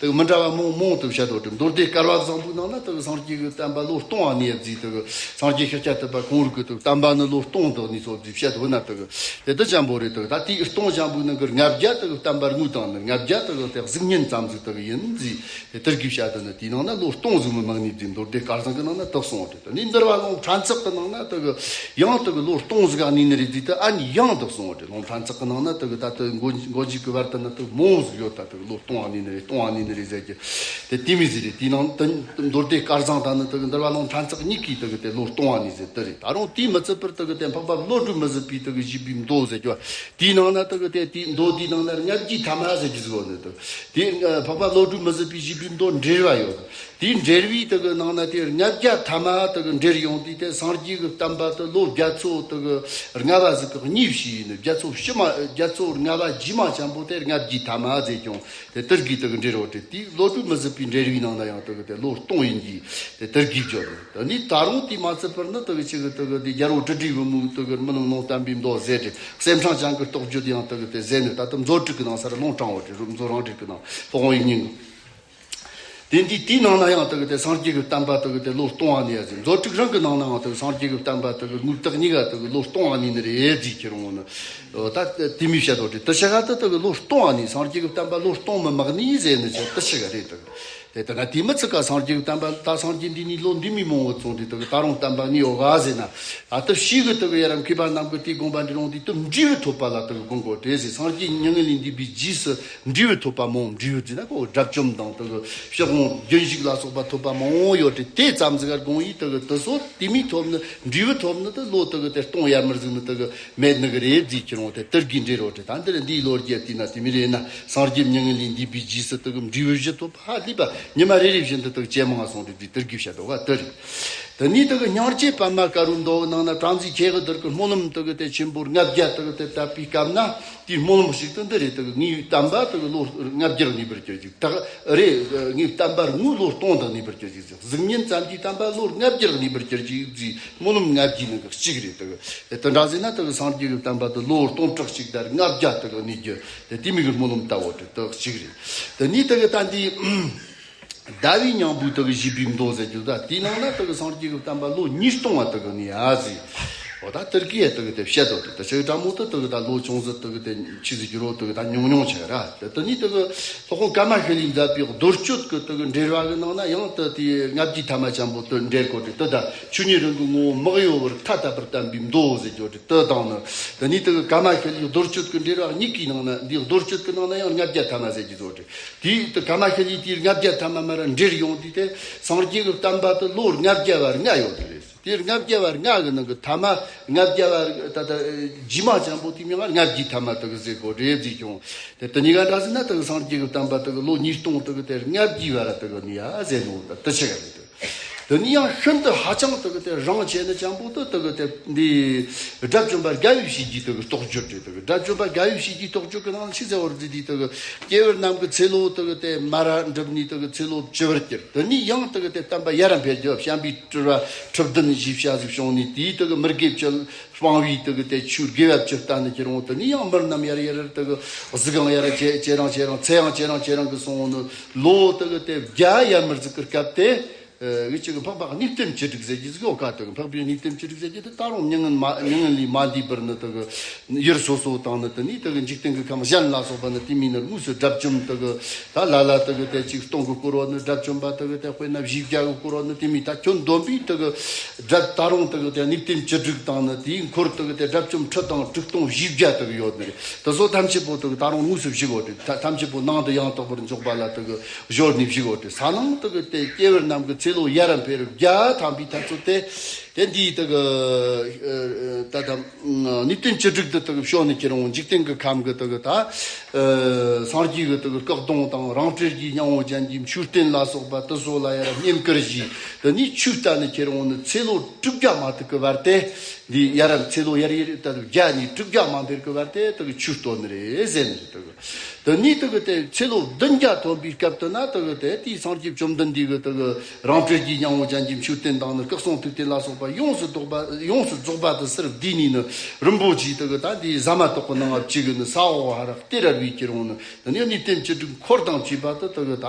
དག་མི་འདྲ་བ་མང་མང་དུ་བཤད་ཡོད་དེ། མདོ་སྡེ་བསྐལ་པ་བཟང་པོའི་ནང་ན་དག་སངས་རྒྱས་ཀྱི་བསྟན་པ་ལོ་སྟོང་བ་གནས་ཡབ་ཟིག་དག་སངས་རྒྱས་ཤཱཀྱ་ཐུབ་པ་ཁོང་རིག་གི་དག་བསྟན་པ་ནི་ལོ་སྟོང་དག་གནས་སོ་ཟིག་བཤད་ཡོད་ན། དག་དེ་ལྟ་ཅན་པོ་རེད། དག་ད་དེའི་སྟོང་ཅན་པོའི་ནང་གི་ལྔ་བརྒྱ་དག་བསྟན་པ་དངོས་དང་ནི་ལྔ་བརྒྱ་དག་དེ་གཟུགས་བརྙན་ཙམ་ཟིག་དག་ཡིན་ཟིག་དེ་དེར་གི་བཤད་དོ་ནི། དེའི་ནང་ན་ལོ་སྟོང་ཟིག་མི་མང་ནི་ཟིག་མདོ་སྡེ་བསྐལ་བཟང་གི་ནང་ན་དག་གསུངས་ཏེ། དེ་ནས་འདུལ་བ་ལུང་ཕྲན་ཚེགས་ཀྱི་ནང་ན་དག་ཡང་དག་ལོ་སྟོང་ཟིག་ག་གནས་ནི་རེད་ཟིག་དེ་ཨ་ནི་ཡང་དག་གསུངས་ཏེ། ལུང་ཕྲན་ཚེགས་ཀྱི་ནང་ན་དག་ད་དེ་མགོ་མགོ་མཇུག་གི་བར་དུ་ན་དག་མང་ཟིག་ཡོད། ད་དག་ལོ་སྟོང་བ་གནས་ནི་རེད། སྟོང་བ་གནས་ནི་རེད་ཟེར་གི་དེ་དེ་མི་ཟིག་རེད། དེའི་ནང་དུ་མདོ་སྡེ་བསྐལ་བཟང་དང་ནི་དག་འདུལ་བ་ལུང་ཕྲན་ཚེགས་གཉིས་ཀྱིས་དག་དེ་ལོ་སྟོང་བ་གནས་ཟིག་དེ་རེད། ད་རུང་དེས་མི་ཚད་པར་དག་དེ་འཕགས་པ་བློ་གྲོས་མི་ཟད་པའི་དག་བཞི་པའི་མདོ་ཟེར་གི་དེའི་ནང་ན་དག་དེ་དེའི་མདོ་དེའི་ནང་ན་ལྔ་བརྒྱའི་ཐ་མ་ཟེར་གི་ཟིག་ཡོད་ནི། དག་དེ་འཕགས་པ་བློ་གྲོས་མི་ཟད་པའི་བཞི་པའི་མདོ་འགྲེལ་བ་ཡོད། དེའི་འགྲེལ་བའི་དག་གི་ནང་ན་དེ་ལྔ་བརྒྱ་ཐ་མ་དག་གི་འགྲེལ་ཡོང་དུས་དེ་སངས་རྒྱས་ཀྱི་བསྟན་པ་དེ་ལོ་བརྒྱ་ཚོ་དག་གི་ལྔ་པ་ཟིག་གི་གཉིས་བྱས་ཡིན། བརྒྱ་ཚོ་བཞི་མ་བརྒྱ་ཚོ་ལྔ་པ་རྗེས་མ་ཅན་པོ་དེ་ལྔ་བརྒྱའི་ཐ་མ་ཟེར་ཀྱང་དེ་དེར་གི་དག་གི་འགྲེལ་རོ་དེ། དེའི་བློ་གྲོས་མི་ཟད་པའི་འགྲེལ་བའི་ནང་ན་ཡང་དག་གི་དེ་ལོ་སྟོང་ཡིན་གྱི་དེ་དེར་གི་བརྗོད་ནི། དེ་ནི་ད་རུང་དེས་མ་ཚད་པར་ནི་དག་གི་ཆེ་གི་དག་གི་དེ་རྒྱལ་པོ་དྲིལ་བུ་མོའི་དག་གི་རྨི་ལམ་ལུང་བསྟན་པའི་མདོ་ཟེར་ཏེ། གསེར་ཕྲེང་ཅན་གྱི་རྟོགས་བརྗོད་དེ་ཡང་དག་གི་དེ་ཟེར་ནི། ད་ལྟ་མཛོད་དྲུག་གི་ནང་ས་ར་ལུང་དྲངས་ཡོད་དེ། རུ་མཛོད་རང་འགྲེལ་གི་ནང་སློབ་དཔོན་ཡིག་རྙིང་གི་དེ་འདི་དེའི་ནང་ན་ཡང་དག་དེ་སངས་རྒྱས་ཀྱི་བསྟན་པ་དག་དེ་ལོ་སྟོང་བ་གནས་ཡ་ཟེར། མཛོད་དྲུག་རང་གི་ནང་ནའང་དག་སངས་རྒྱས་ཀྱི་བསྟན་པ་དག་དངོས་བཏགས་གཉིས་ཀ་དག་ལོ་སྟོང་བ་གནས་ནི་རེད་ཟེར་ཁྱེར་འོང་ནི། ད་དེ་མི་བཤད་དོ་དེ་དེ་ཆ་ག་ད་དག་ལོ་སྟོང་བ་གནས། སངས་རྒྱས་ཀྱི་བསྟན་པ་ལོ་སྟོང་མི་མ་གནས་ཟེར་ནི་ཆ་དེ་ཆ་ག་རེད་དག་དེ་ལྟ་ན་དེ་མི་ཚིག་ག་སངས་རྒྱས་ཀྱི་བསྟན་པ་ད་སངས་རྒྱས་འདི་ནས་ལོ་འདི་མི་མང་བོ་ཙམ་དེ་དག་ད་རུང་བསྟན་པ་གནས་ཡོད་ག་ཟེར་ན། ད་ལྟ་ཕྱིས་གི་དག་ཡ་ར་མཁས་པ་རྣམས་ཀྱི་དེའི་དགོངས་པ་འདི་རུང་དེ་དུ་འབྲས་བུ་ཐོབ་པ་ལ་དག་དགོངས་དགོས་དེ་ཟེར། སངས་རྒྱས་མྱ་ངན་ལས་འདས་པའི་རྗེས་སུ་འབྲས་བུ་ཐོབ་པ་མང་། འབྲས་བུ་ཟེར་ན་ཁོ་དགྲ་བཅོམ་དང་དག་ཕྱིར་འོང་རྒྱུན་ཞུགས་ལ་སོགས་པ་ཐོབ་པ་མང་བོ་ཡོད་དེ། དེ་ཙམ་ཟིག་གར་དགོངས་ཡིན། དག་དེ་ཚོ་དེ་མི་ཐོབ་ནི་འབྲས་བུ་ཐོབ་ནི་དེ་ལོ་དག་དེ་སྟོང་ཡར་མར་ཟིག་ནི་དག་མེད་ནི་གི་རེད་ཟེར་ཁྱེར་འོང་དེ་དེར་གི་འགྲེལ་རོ་དེ། ད་འདིར་འདིའི་ལོ་རྒྱུས་དེ་ན་དེ་མི་རེད་ན། སངས་རྒྱས་མྱ་ངན་ལས་འདས་པའི་རྗེས་སུ་དག་འབྲས་བུ་བཞི་ཐོབ་པ་ཧ་ལས་པ་ཉི་མ་རེ་རེ་བཞིན་དུ་དག་ཇེ་མང་སོང་དེ་དེ་དེར་གི་བཤད་དོ་ག་དེ་རེད། དེ་ནས་དག་སྙིང་རྗེ་པདྨ་དཀར་པོའི་མདོ་ནང་ན་བྲམ་ཟེ་ཁྱེད་ཀྱི་དག་གི་སྨོན་ལམ་དག་དེ་ཆེན་པོ་ལྔ་བརྒྱ་དག་དེ་བཏབ་པའི་སྐབས་ན། དེའི་སྨོན་ལམ་ཞིག་ཏུ་འདི་རེད། དག་ངའི་བསྟན་པ་དག་ལོ་ལྔ་བརྒྱར་གནས་པར་གྱུར་ཅིག་དག་རེད། ངའི་བསྟན་པ་དངོས་ལོ་སྟོང་དུ་གནས་པར་གྱུར་ཅིག་གཟུགས་བརྙན་ཙམ་གྱི་བསྟན་པ་ལོ་ལྔ་བརྒྱར་གནས་པར་གྱུར་ཅིག་ཟེར་སྨོན་ལམ་ལྔ་བརྒྱའི་ནང་གི་གཅིག་རེད། དག་དེ་འདྲ་ཟེར་ན་དག་སངས་རྒྱས་ཀྱི་བསྟན་པ་དེ་ལོ་སྟོང་ཕྲག་གཅིག་དང་ལྔ་བརྒྱ་དག་གནས་རྒྱུ་དེ་དེ་མི་གི་སྨོན་ལམ་ལྟ་བུ་དེ་དག་གཅིག་རེད། དེ་ནས་དག་ད་འདི་ཟླ་བའི་སྙིང་པོའི་དག་བཞི་པའི་མདོ་ཟེར་རྒྱུ་ད། དེའི་ནང་ན་དག་སངས་རྒྱས་ཀྱི་བསྟན་པ་ལོ་ཉིས་སྟོང་བ་དག་གནས་ཡ་ཟེར། འོ་ད་དེར་གི་ཡ་དག་དེ་བཤད་དོ་དེ། ད་ཆོས་དྲང་མོ་དེ་དག་ད་ལོ་ཆུང་ཟིག་དག་དེ་ཆི་ཟིག་གི་རོ་དག་ད་ཉུང་ཉུང་ཆེ་ར། དེ་དེ་ནས་དག་སློབ་དཔོན་ཀརྨ་ཤཱི་ལས་མཛད་པའི་རྡོར་གཅོད་ཀྱི་དག་འགྲེལ་བ་གི་ནང་ན་ཡང་དག་དེ་ལྔ་བརྒྱའི་ཐ་མ་ཅན་པོ་དེ་འགྲེལ་གོ་དེ། དེ་ད་ཆོས་ཉིད་རང་གི་ངོ་བོ་མི་གཡོ་བར་ཐ་དད་པར་བསྟན་པའི་མདོ་ཟེར་རྒྱུ་དེ་དེ་དང་ནི། དེ་ནས་དག་ཀརྨ་ཤཱི་ལས་རྡོར་གཅོད་ཀྱི་འགྲེལ་བ་གཉིས་ཀྱི་ནང་ན། འདི་རྡོར་གཅོད་ཀྱི་ནང་ན་ཡང་ལྔ་བརྒྱ་ཐ་མ་ཟེར་གི་ཟོ་དེ། དེའི་དུ་ཀརྨ་ཤཱི་ལས་དེའི་ལྔ་བརྒྱ་ཐ་མ་མར་འགྲེལ་ཡོང་དུས་དེ་སངས་རྒྱས་ཀྱི་བསྟན་པ་དེ་ལོ་ལྔ་བརྒྱ་བ་ལྔ་ཡོད་དེ་རེད། དེའི་ལྔ་བརྒྱ་བ་ལྔ་གི་ནང་གི་ཐ་མ་ལྔ་བརྒྱ་བ་ད་ལྟ་རྗེས་མ་ཅན་པོ་དེའི་མིང་ལྔ་བརྒྱའི་ཐ་མ་དེ་གི་ཟེར་གོ་རེད་ཟེར་ཀྱང་། དེ་དེ་གཉིས་ཀ་འདྲ་ཟེར་ན་དེ་གི་སངས་རྒྱས་ཀྱི་བསྟན་པ་དེ་གི་ལོ་ཉིས་སྟོང་དེ་གི་དེ་ལྔ་བརྒྱའི་བར་དེ་གི་ནི་ཡ་ཟེར་ནོ་ད་དེ་ཆི་ག་རེད་དེ། དེ་ནི་ཡང་ཤིན་ཏུ་ཧ་ཅང་དེ་གི་དེ་རིང་ཆེ་ནི་ཅན་པོ་དེ་དེ་གི་དེ་འདི་དགྲ་བཅོམ་པ་དགའ་བའི་བྱིན་གྱིས་དེ་གི་རྟོགས་བརྗོད་རེད། དེ་གི་དགྲ་བཅོམ་པ་དགའ་བའི་བྱིན་གྱིས་རྟོགས་བརྗོད་ཀྱི་ནང་ཆི་ཟེར་བར་འདི་དེ་གི་སྐྱེས་བུ་རྣམས་ཀྱི་ཚེ་ལོ་དེ་གི་དེ་མར་འགྲིབ་ནས་དེ་གི་ཚེ་ལོ་བཅུ་པར་གྱུར། དེ་ནི་ཡང་དེ་གི་དེ་བསྟན་པ་ཡར་འཕེལ་རྒྱུ་བྱམས་པའི་སྤྲུལ་པ་ཁྲི་བདུན་ཞེས་བྱ་ཟིག་བྱུང་ནས། དེའི་དེ་གི་མི་དགེ་བཅུ་སྤང་བའི་དེ་གི་དེ་ཆོས་དགེ་བ་བཅུ་བསྟན་ནས་ཁྱེར་འོང་། དེ་ནི་ཡང་མི་རྣམས་ཡར་ཡར་དེ་གི་གཟུགས་ཡང་ཡར་ཇེ་ཇེ་རིང་ཇེ་རིང་། ཚེ་ཡང་ཇེ་རིང་ཇེ་རིང་གི་སོང་ནི་ལོ་དེ་གི་དེ་བརྒྱ་ཡར་མར་ཟིག་གི་སྐབས་དེ། འུ་ཅག་གི་འཕགས་པ་གནས་བརྟན་བཅུ་དྲུག་ཟེར་གྱི་ཟིག་ཡོད་ཀ། དེ་གི་འཕགས་པའི་གནས་བརྟན་བཅུ་དྲུག་ཟེར་གྱི་དེ་ད་རུང་མྱ་ངན་མ་མྱ་ངན་ལས་མ་འདས་པར་ནི་དེ་གི་ཡུལ་སོ་སོ་དང་ནི་དེ་ནས་དེ་གི་འཇིག་རྟེན་གྱི་ཁམས་གཞན་ལ་སོགས་པ་ནི་དེ་མིན་ནི་དངོས་སུ་དགྲ་བཅོམ་དེ་གི་ད་ལ་ལ་དེ་གི་དེ་ཅིག་སྟོང་གི་བསྐོར་བ་ནི་དགྲ་བཅོམ་པ་དེ་གི་དེ་དཔེར་ན་བཞི་བརྒྱ་གི་བསྐོར་བ་ནི་དེ་མིན་ད་ཁྱོན་བསྡོམས་པས་དེ་གི་དགྲ་ད་རུང་དེ་གི་དེ་གནས་བརྟན་བཅུ་དྲུག་དང་ནི་དེའི་འཁོར་དེ་གི་དེ་དགྲ་བཅོམ་ཁྲི་དང་དྲུག་སྟོང་བཞི་བརྒྱ་དེ་གི་ཡོད་ནི་རེད། དེ་ཚོ་ཐམས་ཅད་པོ་དེ་གི་ད་རུང་དངོས་སུ་བཞུགས་ཡོད་རེད། ཐ་ཐམས་ཅད་པོ་ནང་དུ་ཡང་དག་པར་འཇོག་པ་ལ་དེ་གི་སྦྱོར་ནས་བཞུགས་ཡོད་དེ། ས་ནང་དེ་གི་དེ་སྐྱེ་བོ་རྣམས་ཀྱི་ཚེ་ལོ་ཡར་འཕེལ་བརྒྱ་ཐམ་པའི་ཐབས་ཚུལ་དེ། དེ་འདིའི་དེ་གི་ད་ལྟ་གནས་བརྟན་བཅུ་དྲུག་ཏུ་དེ་གི་བྱོན་ནས་ཁྱེར་འོང་འཇིག་རྟེན་གྱི་ཁམས་ཀྱི་དེ་གི་ད་སངས་རྒྱས་ཀྱི་དེ་གི་སྐུ་གདུང་དང་རང་འཁྲིལ་གྱི་སྙིང་པོ་ཅན་གྱི་མཆོད་རྟེན་ལ་སོགས་པ་དེ་ཚོ་ལ་ཡར་བསྙེན་བཀུར་བཞེས། དེ་ནས་ཆོས་བསྟན་ནས་ཁྱེར་འོང་ནི་ཚེ་ལོ་དྲུག་བརྒྱ་མ་ཐུག་གི་བར་དེ། འདི་ཡར་ཚེ་ལོ་ཡར་ཡར་ད་བརྒྱ་ནས་དྲུག་བརྒྱ་མ་འཕེལ་གི་བར་དེ་དེ་གི་ཆོས་སྟོན་ནི་རེད་ཟེར་ནི་རེད། དེ་གི་དེ་ནས་དེ་གི་དེ་ཚེ་ལོ་བདུན་བརྒྱ་ཐོན་པའི་སྐབས་དེ་ན་དེ་གི་དེ་དེའི་སངས་རྒྱས་བཅོམ་ལྡན་འདས་གི་དེ་གི་རང་འཁྲིལ་གྱི་སྙིང་པོ་ཅན་གྱི་མཆོད་རྟེན་དང་ནི་སྐུ་གསུང་ཐུགས་རྟེན་ལ་སོགས་པ་ཡོངས་སུ་རྫོགས་པ་ཡོངས་སུ་རྫོགས་པ་དེ་ཚུར་བསྡུས་ནས་ནི་རིན་པོ་ཆེ་དེ་གི་ད་འདི་ཟ་མ་ཏོག་གི་ནང་ང་བཅུག་གི་ནི་ས་འོག་ཧ་ར་སྟེ་ར་བའི་ཁྱེར་འོང་ནི། དེ་ནས་གནས་བརྟན་བཅུ་དྲུག་འཁོར་དང་བཅས་པ་དེ་དེ་གི་ད་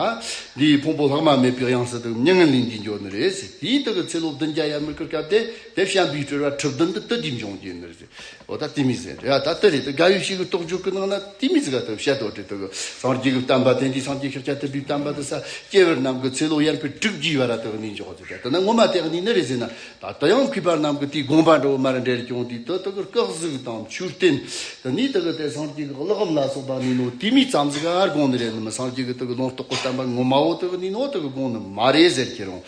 འདིའི་ཕུང་པོ་ལྷག་མ་མེད་པའི་དབྱིངས་སུ་དེ་གི་མྱ་ངན་ལས་འདས་འགྱོ་ནི་རེད་ཟེར། དེའི་དེ་གི་ཚེ་ལོ་བདུན་བརྒྱ་ཡར་མར་གི་སྐབས་དེ་དེ་བྱམས་པའི་སྤྲུལ་པ་ཁྲི་བདུན་དེ་དེ་འདིས་འབྱུང་རྒྱུ་ནི་རེད་ཟེར། འོ་ད་དེ་མི་ཟེར་ཡ་ད་དེ་རེད། དེ་དགའ་བའི་བཤེས་ཀྱི་རྟོགས་བརྗོད་ཀྱི་ནང་ན་དེ་མི་ཟིག་ག་དེ་བཤད་དོ་དེ་དེ་གི་སངས་རྒྱས་ཀྱི་བསྟན་པ་དེ་འདི་སངས་རྒྱས་ཤཱཀྱ་ཐུབ་པའི་བསྟན་པ་དེ་ས་སྐྱེ་བོ་རྣམས་ཀྱི་ཚེ་ལོ་ཡར་འཕེལ་དྲུག་བརྒྱའི་བར་དེ་གི་གནས་འཇོག་ཟེར། དེ་ན་ངོ་མ་དེ་གི་ནི་ནི་རེད་ཟེར་ན། ད་དེ་ཡང་མཁས་པ་རྣམས་ཀྱི་དེའི་དགོངས་པ་འདྲ་བོ་མར་འགྲེལ་སྐྱོང་དུས་དེ་དེ་གི་སྐུ་གཟུགས་དང་མཆོད་རྟེན། དེ་ནས་དེ་གི་དེ་སངས་རྒྱས་ཀྱི་གླུ་གམ་ལ་སོགས་པ་ནི་ནོ་དེ་མིའི་ཙམ་ཟིག་ག་དགོངས་ནི་རེད། ནི་མི་སངས་རྒྱས་ཀྱི་དེ་གི་ལུང་རྟོགས་ཀྱི་བསྟན་པ་ངོ་མ་བོ་དེ་གི་ནི་ནོ་དེ་གི་དགོངས་ནི་མ་རེད་ཟེར་ཁྱེར་འོང་།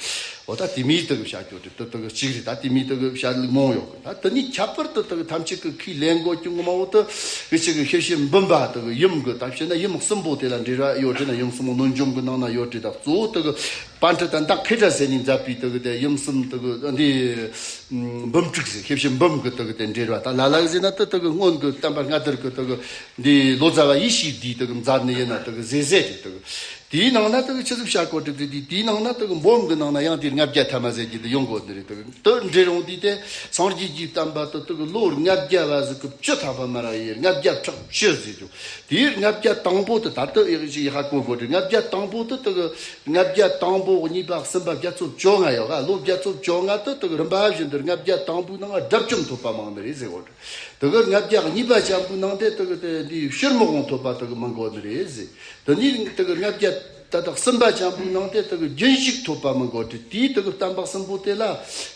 འོ་ད་དེ་མིའི་དེ་གི་བཤད་རྒྱུ་དེ་དེ་དེ་གི་གཅིག་རེད། ད་དེ་མིའི་དེ་གི་བཤད་ལུགས་མང་ཡོད་གི། ད་དེ་ནས་ཁྱད་པར་དུ་དེ་གི་ཐམས་ཅད་ཀྱི་ཁས་ལེན་དགོས་ཀྱི་ངོ་མ་བོ་དེ་གི་གཅིག་གི་ཤེར་ཕྱིན་འབུམ་པ་དེ་གི་ཡུམ་གི་ད་བཤད་ན་ཡུམ་གསུམ་པོ་དེ་ལ་འགྲེལ་བ་ཡོད་དྲི་ན་ཡུམ་གསུམ་པོ་གནོད་འཇོམས་གི་ནང་ན་ཡོད་དྲི། ད་གཙོ་བོ་དེ་གི་པཎྜི་ཏ་འདི་མཁས་གྲུབ་ཟེར་ནས་མཛད་པའི་དེ་གི་དེ་ཡུམ་གསུམ་དེ་གི་འདི་འབུམ་དྲུག་ཟེར། ཤེར་ཕྱིན་འབུམ་གི་དེ་གི་དེ་འགྲེལ་བ་ད་ལ་ལ་ཟེར་ན་དེ་དེ་གི་སྔོན་གི་བསྟན་པ་སྔ་དར་གི་དེ་གི་འདི་ལོ་ཙཱ་བ་ཡེ་ཤེས་འདིས་དེ་གི་མཛད་ནི་ཡིན་ན་དེ་གི་ཟེ་ཟེ་དེ་དེ་གི་དེའི་ནང་ན་དེ་གི་ཆི་ཟིག་བཤད་གོ་དྲི་དེ་དེ་དེའི་ནང་ན་དེ་གི་འབུམ་གི་ནང་ན་ཡང་དེ་ལྔ་བརྒྱ་ཐ་མ་ཟེར་གྱི་དེ་ཡོང་གོ་དེ་རེད། དེ་གི་དེ་འགྲེལ་རུང་དེ་དེ་སངས་རྒྱས་ཀྱི་བསྟན་པ་དེ་དེ་གི་ལོ་ལྔ་བརྒྱ་བ་ཟིག་གི་བཅུ་ཐམ་པ་མ་ར་ཡེ་ལྔ་བརྒྱ་ཕྲག་བཅུ་ཟེར་རྒྱུ། དེའི་ལྔ་བརྒྱ་དང་པོ་དེ་ད་ལྟ་ཡག་ཞིག་ཡག་གོ་དགོས་རེད། ལྔ་བརྒྱ་དང་པོ་དེ་དེ་གི་ལྔ་བརྒྱ་དང་པོ་གཉིས་པ་གསུམ་པ་བརྒྱ་ཚོ་བཅོ་ལྔ་ཡོད་ག། ལོ་བརྒྱ་ཚོ་བཅོ་ལྔ་དེ་དེ་གི་རིམ་པ་བཞིན་དུ་ལྔ་བརྒྱ་དང་པོའི་ནང་དགྲ་བཅོམ་ཐོབ་པ་མང་ནི་རེད་ཟེར་གོ་རེད། དེ་གི་ལྔ་བརྒྱ་གཉིས་པ་ཅན་པོའི་ནང་དེ་དེ་གི་དེ་འདི་ཕྱིར་མི་འོང་ཐོབ་པ་དེ་གི་མང་གོ་ནི་རེད་ཟེར། དེ་ནས་དེ་གི་ལྔ་བརྒྱ་ད་ལྟ་གསུམ་པ་ཅན་པོའི་ནང་དེ་དེ་གི་རྒྱུན་ཞུགས་ཐོབ་པ་མང་གོ་དེ་དེའི་དེ་གི་བསྟན་པ་གསུམ་པོ་དེ་ལ་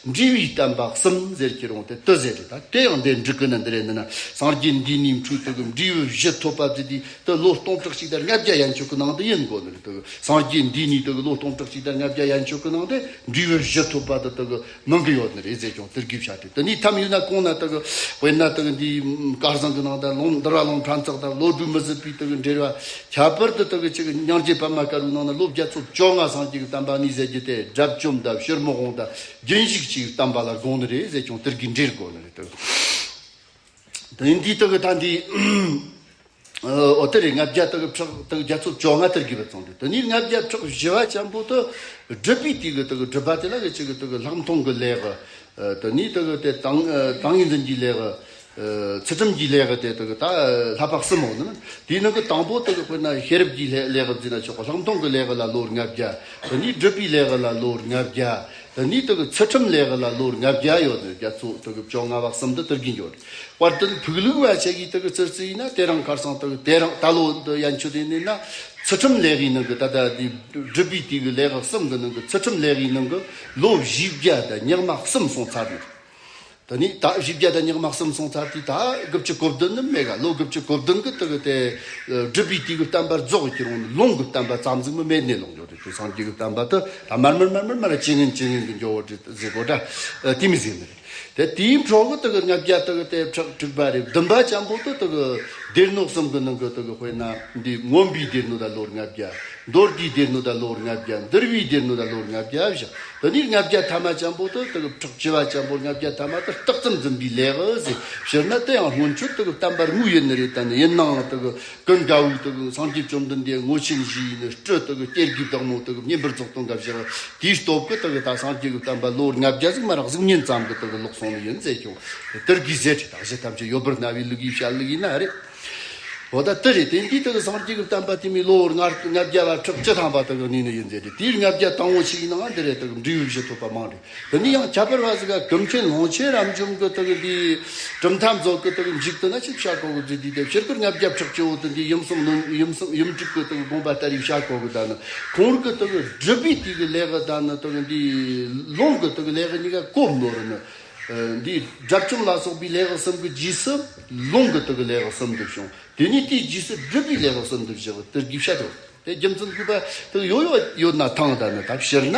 འབྲས་བུའི་བསྟན་པ་གསུམ་ཟེར་གྱི་རུང་དེ་དེ་ཟེར་རེད། ད་དེ་ཡང་འདི་འགྲིག་གི་ན་འདི་རེད། འདི་ན་སངས་རྒྱས་འདས་ནས་འཕྲོས་དེ་གི་འབྲས་བུ་བཞི་ཐོབ་པ་ཟེར་དུས་དེ་ལོ་སྟོང་ཕྲག་གཅིག་དང་ལྔ་བརྒྱ་ཡན་ཆོད་གི་ནང་དུ་ཡིན་དགོས་ནི་རེད། དེ་གི་སངས་རྒྱས་འདས་ནས་དེ་གི་ལོ་སྟོང་ཕྲག་གཅིག་དང་ལྔ་བརྒྱ་ཡན་ཆོད་གི་ནང་དེ་འབྲས་བུ་བཞི་ཐོབ་པ་དེ་དེ་གི་མང་གི་ཡོད་ནི་རེད་ཟེར་ཀྱང་དེར་གི་བྱ་སྟེ། དེ་ནས་ཐམ་ཡོད་ན་གོང་ན་དེ་གི་དཔེར་ན་དེ་གི་འདི་སྐལ་བཟང་གི་ནང་དང་ལུང་འདུལ་བ་ལུང་ཕྲན་ཚེགས་དང་བློ་གྲོས་མི་ཟད་པའི་དེ་གི་འགྲེལ་བ་ཁྱད་པར་དུ་དེ་གི་ཅིག་སྙིང་རྗེ་པདྨ་དཀར་པོའི་ནང་ན་ལོ་བརྒྱ་ཚོ་བཅོ་ལྔ་སངས་རྒྱས་ཀྱི་བསྟན་པ་ནི་ཟེར་རྒྱུ་དེ་དགྲ་བཅོམ་དང་ཕྱིར་མི་འོང་དང་རྒྱུན་ཞུགས་ཀྱི་བསྟན་པ་ལ་དགོངས་ནི་རེད་ཟེར་ཀྱང་དེར་གི་འགྲེལ་དགོས་ནི་རེད། དེ་གི་དེ་འདི་དེ་གི་ད་འདི། འོ་དེ་རེད། ལྔ་བརྒྱ་དེ་གི་ཕྲག་དེ་གི་བརྒྱ་ཚོ་བཅོ་ལྔ་དེར་གི་བ་ཙང་རེད། དེ་ནས་ལྔ་བརྒྱ་ཕྲག་བཞི་བ་ཅན་པོ་དེ་སྒྲུབ་པའི་དེ་གི་དེ་གི་སྒྲུབ་པ་དེ་ལ་གི་ཅིག་གི་དེ་གི་ལྷག་མཐོང་གི་ལས་གི། དེ་ནས་དེ་གི་དེ་ཏིང་ཏིང་ངེ་འཛིན་གྱི་ལས་གི། ཚུལ་ཁྲིམས་ཀྱི་ལས་གི་དེ་དེ་གི་ད་བསླབ་པ་གསུམ་འོང་ནི། དེའི་ནང་གི་དང་པོ་དེ་གི་དཔེར་ན་ཤེས་རབ་ཀྱི་ལས་ལས་གི་བརྩིས་ན་ཆོག་གི། ལྷག་མཐོང་གི་ལས་གི་ལ་ལོ་ལྔ་བརྒྱ། དེ་ནས་སྒྲུབ་པའི་ལས་གི་ལ་ལོ་ལྔ་བརྒྱ། དེ་ནས་དེ་གི་ཚུལ་ཁྲིམས་ལས་གི་ལ་ལོ་ལྔ་བརྒྱ་ཡོད་ནི། བརྒྱ་ཚོ་དེ་གི་བཅོ་ལྔ་བ་གསུམ་དེ་དེར་གི་འགྱོ་རེད། དཔལ་ལྡན་ཕུག་ལུགས་པ་ཆེ་གིས་དེ་གི་ཚུར་བརྩིས་ཡིན་ན་དེ་རིང་ཁར་སང་དེ་གི་དེ་རིང་ད་ལོ་འདི་ཡན་ཆོད་དེ་ནས་ན་ཚུལ་ཁྲིམས་ལས་གི་ནང་གི་ད་ལྟ་འདི་སྒྲུབ་པའི་དེ་གི་ལས་གི་གསུམ་གི་ནང་གི་ཚུལ་ཁྲིམས་ལས་གི་ནང་གི་ལོ་བཞི་བརྒྱ་དང་ཉི་མ་གསུམ་སོང་ཚར་ནས། དེ་ནས་ད་བཞི་བརྒྱ་དང་ཉི་མ་གསུམ་སོང་ཚར་དུས་ད་དགུ་བཅུ་གོ་བདུན་ནི་མེད་ག། ལོ་དགུ་བཅུ་གོ་བདུན་གི་དེ་གི་དེ་སྒྲུབ་པའི་དེ་གི་བསྟན་པ་རྫོགས་ཀྱི་རུང་ནི་ལུང་གི་བསྟན་པ་ཙམ་ཟིག་མི་མེད་ནས་ལོངས་འགྱོ་རེད། དེ་སངས་རྒྱས་གི་བསྟན་པ་དེ་ད་མར་མར་མར་མར་མར་ཇེ་ངན་ཇེ་ངན་དུ་འགྱོ་བ་རེད་ཟེར་གོ་ད་དེ་མི་ཟེར་ནི་རེད། དེ་དེའི་འཕྲོ་གི་དེ་གི་ལྔ་བརྒྱ་དེ་གི་དེ་ཕྲག་དྲུག་པ་རེད། བདུན་པ་ཅན་པོ་དེ་དེ་གི་སྡེ་སྣོད་གསུམ་གི་ནང་གི་དེ་གི་དཔེར་ན་འདི་མངོན་པའི་སྡེ་སྣོད་ད་ལོ་ལྔ་བརྒྱ། མདོ་སྡེའི་སྡེ་སྣོད་ད་ལོ་ལྔ་བརྒྱ། འདུལ་བའི་སྡེ་སྣོད་ད་ལོ་ལྔ་བརྒྱ་བཞག། དེ་ནས་ལྔ་བརྒྱ་ཐ་མ་ཅན་པོ་དེ་དེ་གི་ཕྲག་བཅུ་བ་ཅན་པོ་ལྔ་བརྒྱ་ཐ་མ་དེ་རྟགས་ཙམ་འཛིན་པའི་ལས་གི་ཟེར། སྤྱིར་ན་དེ་ཡང་སྔོན་ཆད་དེ་གི་བསྟན་པ་དངོས་ཡིན་ནི་རེད། ད་ནི་ཡིན་ནའང་དེ་གི་ཀུན་དགའ་བོས་དེ་གི་སངས་རྒྱས་བཅོམ་ལྡན་འདས་ངོ་ཆེན་བཞི་ཡི་ནི་སྤྲུལ་དེ་གི་སྐྱེ་དགུའི་བདག་མོ་དེ་གི་བསྙེན་པར་རྫོགས་སྟོན་ག་བཞག། དེའི་སྟོབས་ཀྱིས་དེ་གི་ད་སངས་རྒྱས་ཀྱི་བསྟན་པ་ལོ་ལྔ་བརྒྱ་ཟིག་མ་རག་གཟུགས་བརྙན་ཙམ་གི་དེ་གི་ལོག་སོང་ནི་ཡིན་ཟེར་ཀྱང་དེར་གི་ཟེར་ཁྲི་དང་གཞི་ཐམས་ཅད་ཡོད་པར་སྨྲ་བའི་ལུགས་ཀྱི་བཤད་ལུགས་ཡིན་ན་རེད། འོ་ད་དེ་རེད། དེ་འདི་དག་སངས་རྒྱས་ཀྱི་བསྟན་པ་དེ་མི་ལོ་ལྔ་ལྔ་བརྒྱ་བ་ཁྲི་བཅུ་ཐམ་པ་དག་གནས་ནི་ཡིན་ཟེར་ཏེ། དེའི་ལྔ་བརྒྱ་དང་པོ་ཞིག་ཡིན་ནའང་འདི་རེད། དག་འབྲས་བུ་བཞི་ཐོབ་པ་མང་རེད། དེ་ནས་ཡང་ཁྱད་པར་བ་ཟིག་ག་ཀུན་མཁྱེན་ལོངས་སྤྱོད་རབ་འབྱམས་ཀྱི་དག་འདི་གྲུབ་མཐའ་མཛོད་ཀྱི་དག་མཇུག་ཏུ་ན་ཅིག་བཤད་གོ་གི་ཟེར་དུས། དེ་ཕྱིར་ཀུན་ལྔ་བརྒྱ་ཕྲག་བཅུ་བོ་དེ་འདི་ཡུམ་གསུམ་ནོན་ཡུམ་གསུམ་ཡུམ་གྲུབ་ཀྱི་དག་དགོངས་པ་ལྟར་ཡི་བཤད་གོ་གི། ད་ནི་ཁོང་གི་དག་སྒྲུབ་པའི་དུས་ཀྱི་ལས་ཀྱི་ད་ནི་དག་འདི་ལུང་གི་དག་ལས་ཀྱི་གཉིས་ཀ་གོ་མི་ནོར་ནི། འདི་དགྲ་བཅོམ་ལ་སོགས་པའི་ལས་ཀྱི་གསུམ་གྱི་རྗེས་སུ་ལུང་གི་དག་ལས་ཀྱི་གསུམ་དུ་བྱུང་། དེ་ནས་དེའི་རྗེས་སུ་སྒྲུབ་པའི་ལས་ཀྱི་གསུམ་དུ་བཞག་དེར་གྱིས་བཤད་དོ། དེ་རྒྱུ་མཚན་དགོས་པ་དེ་ཡོད་ཡོད་ཡོད་ན་ཐང་། ད་ནི་ད་ཕྱིར་ན་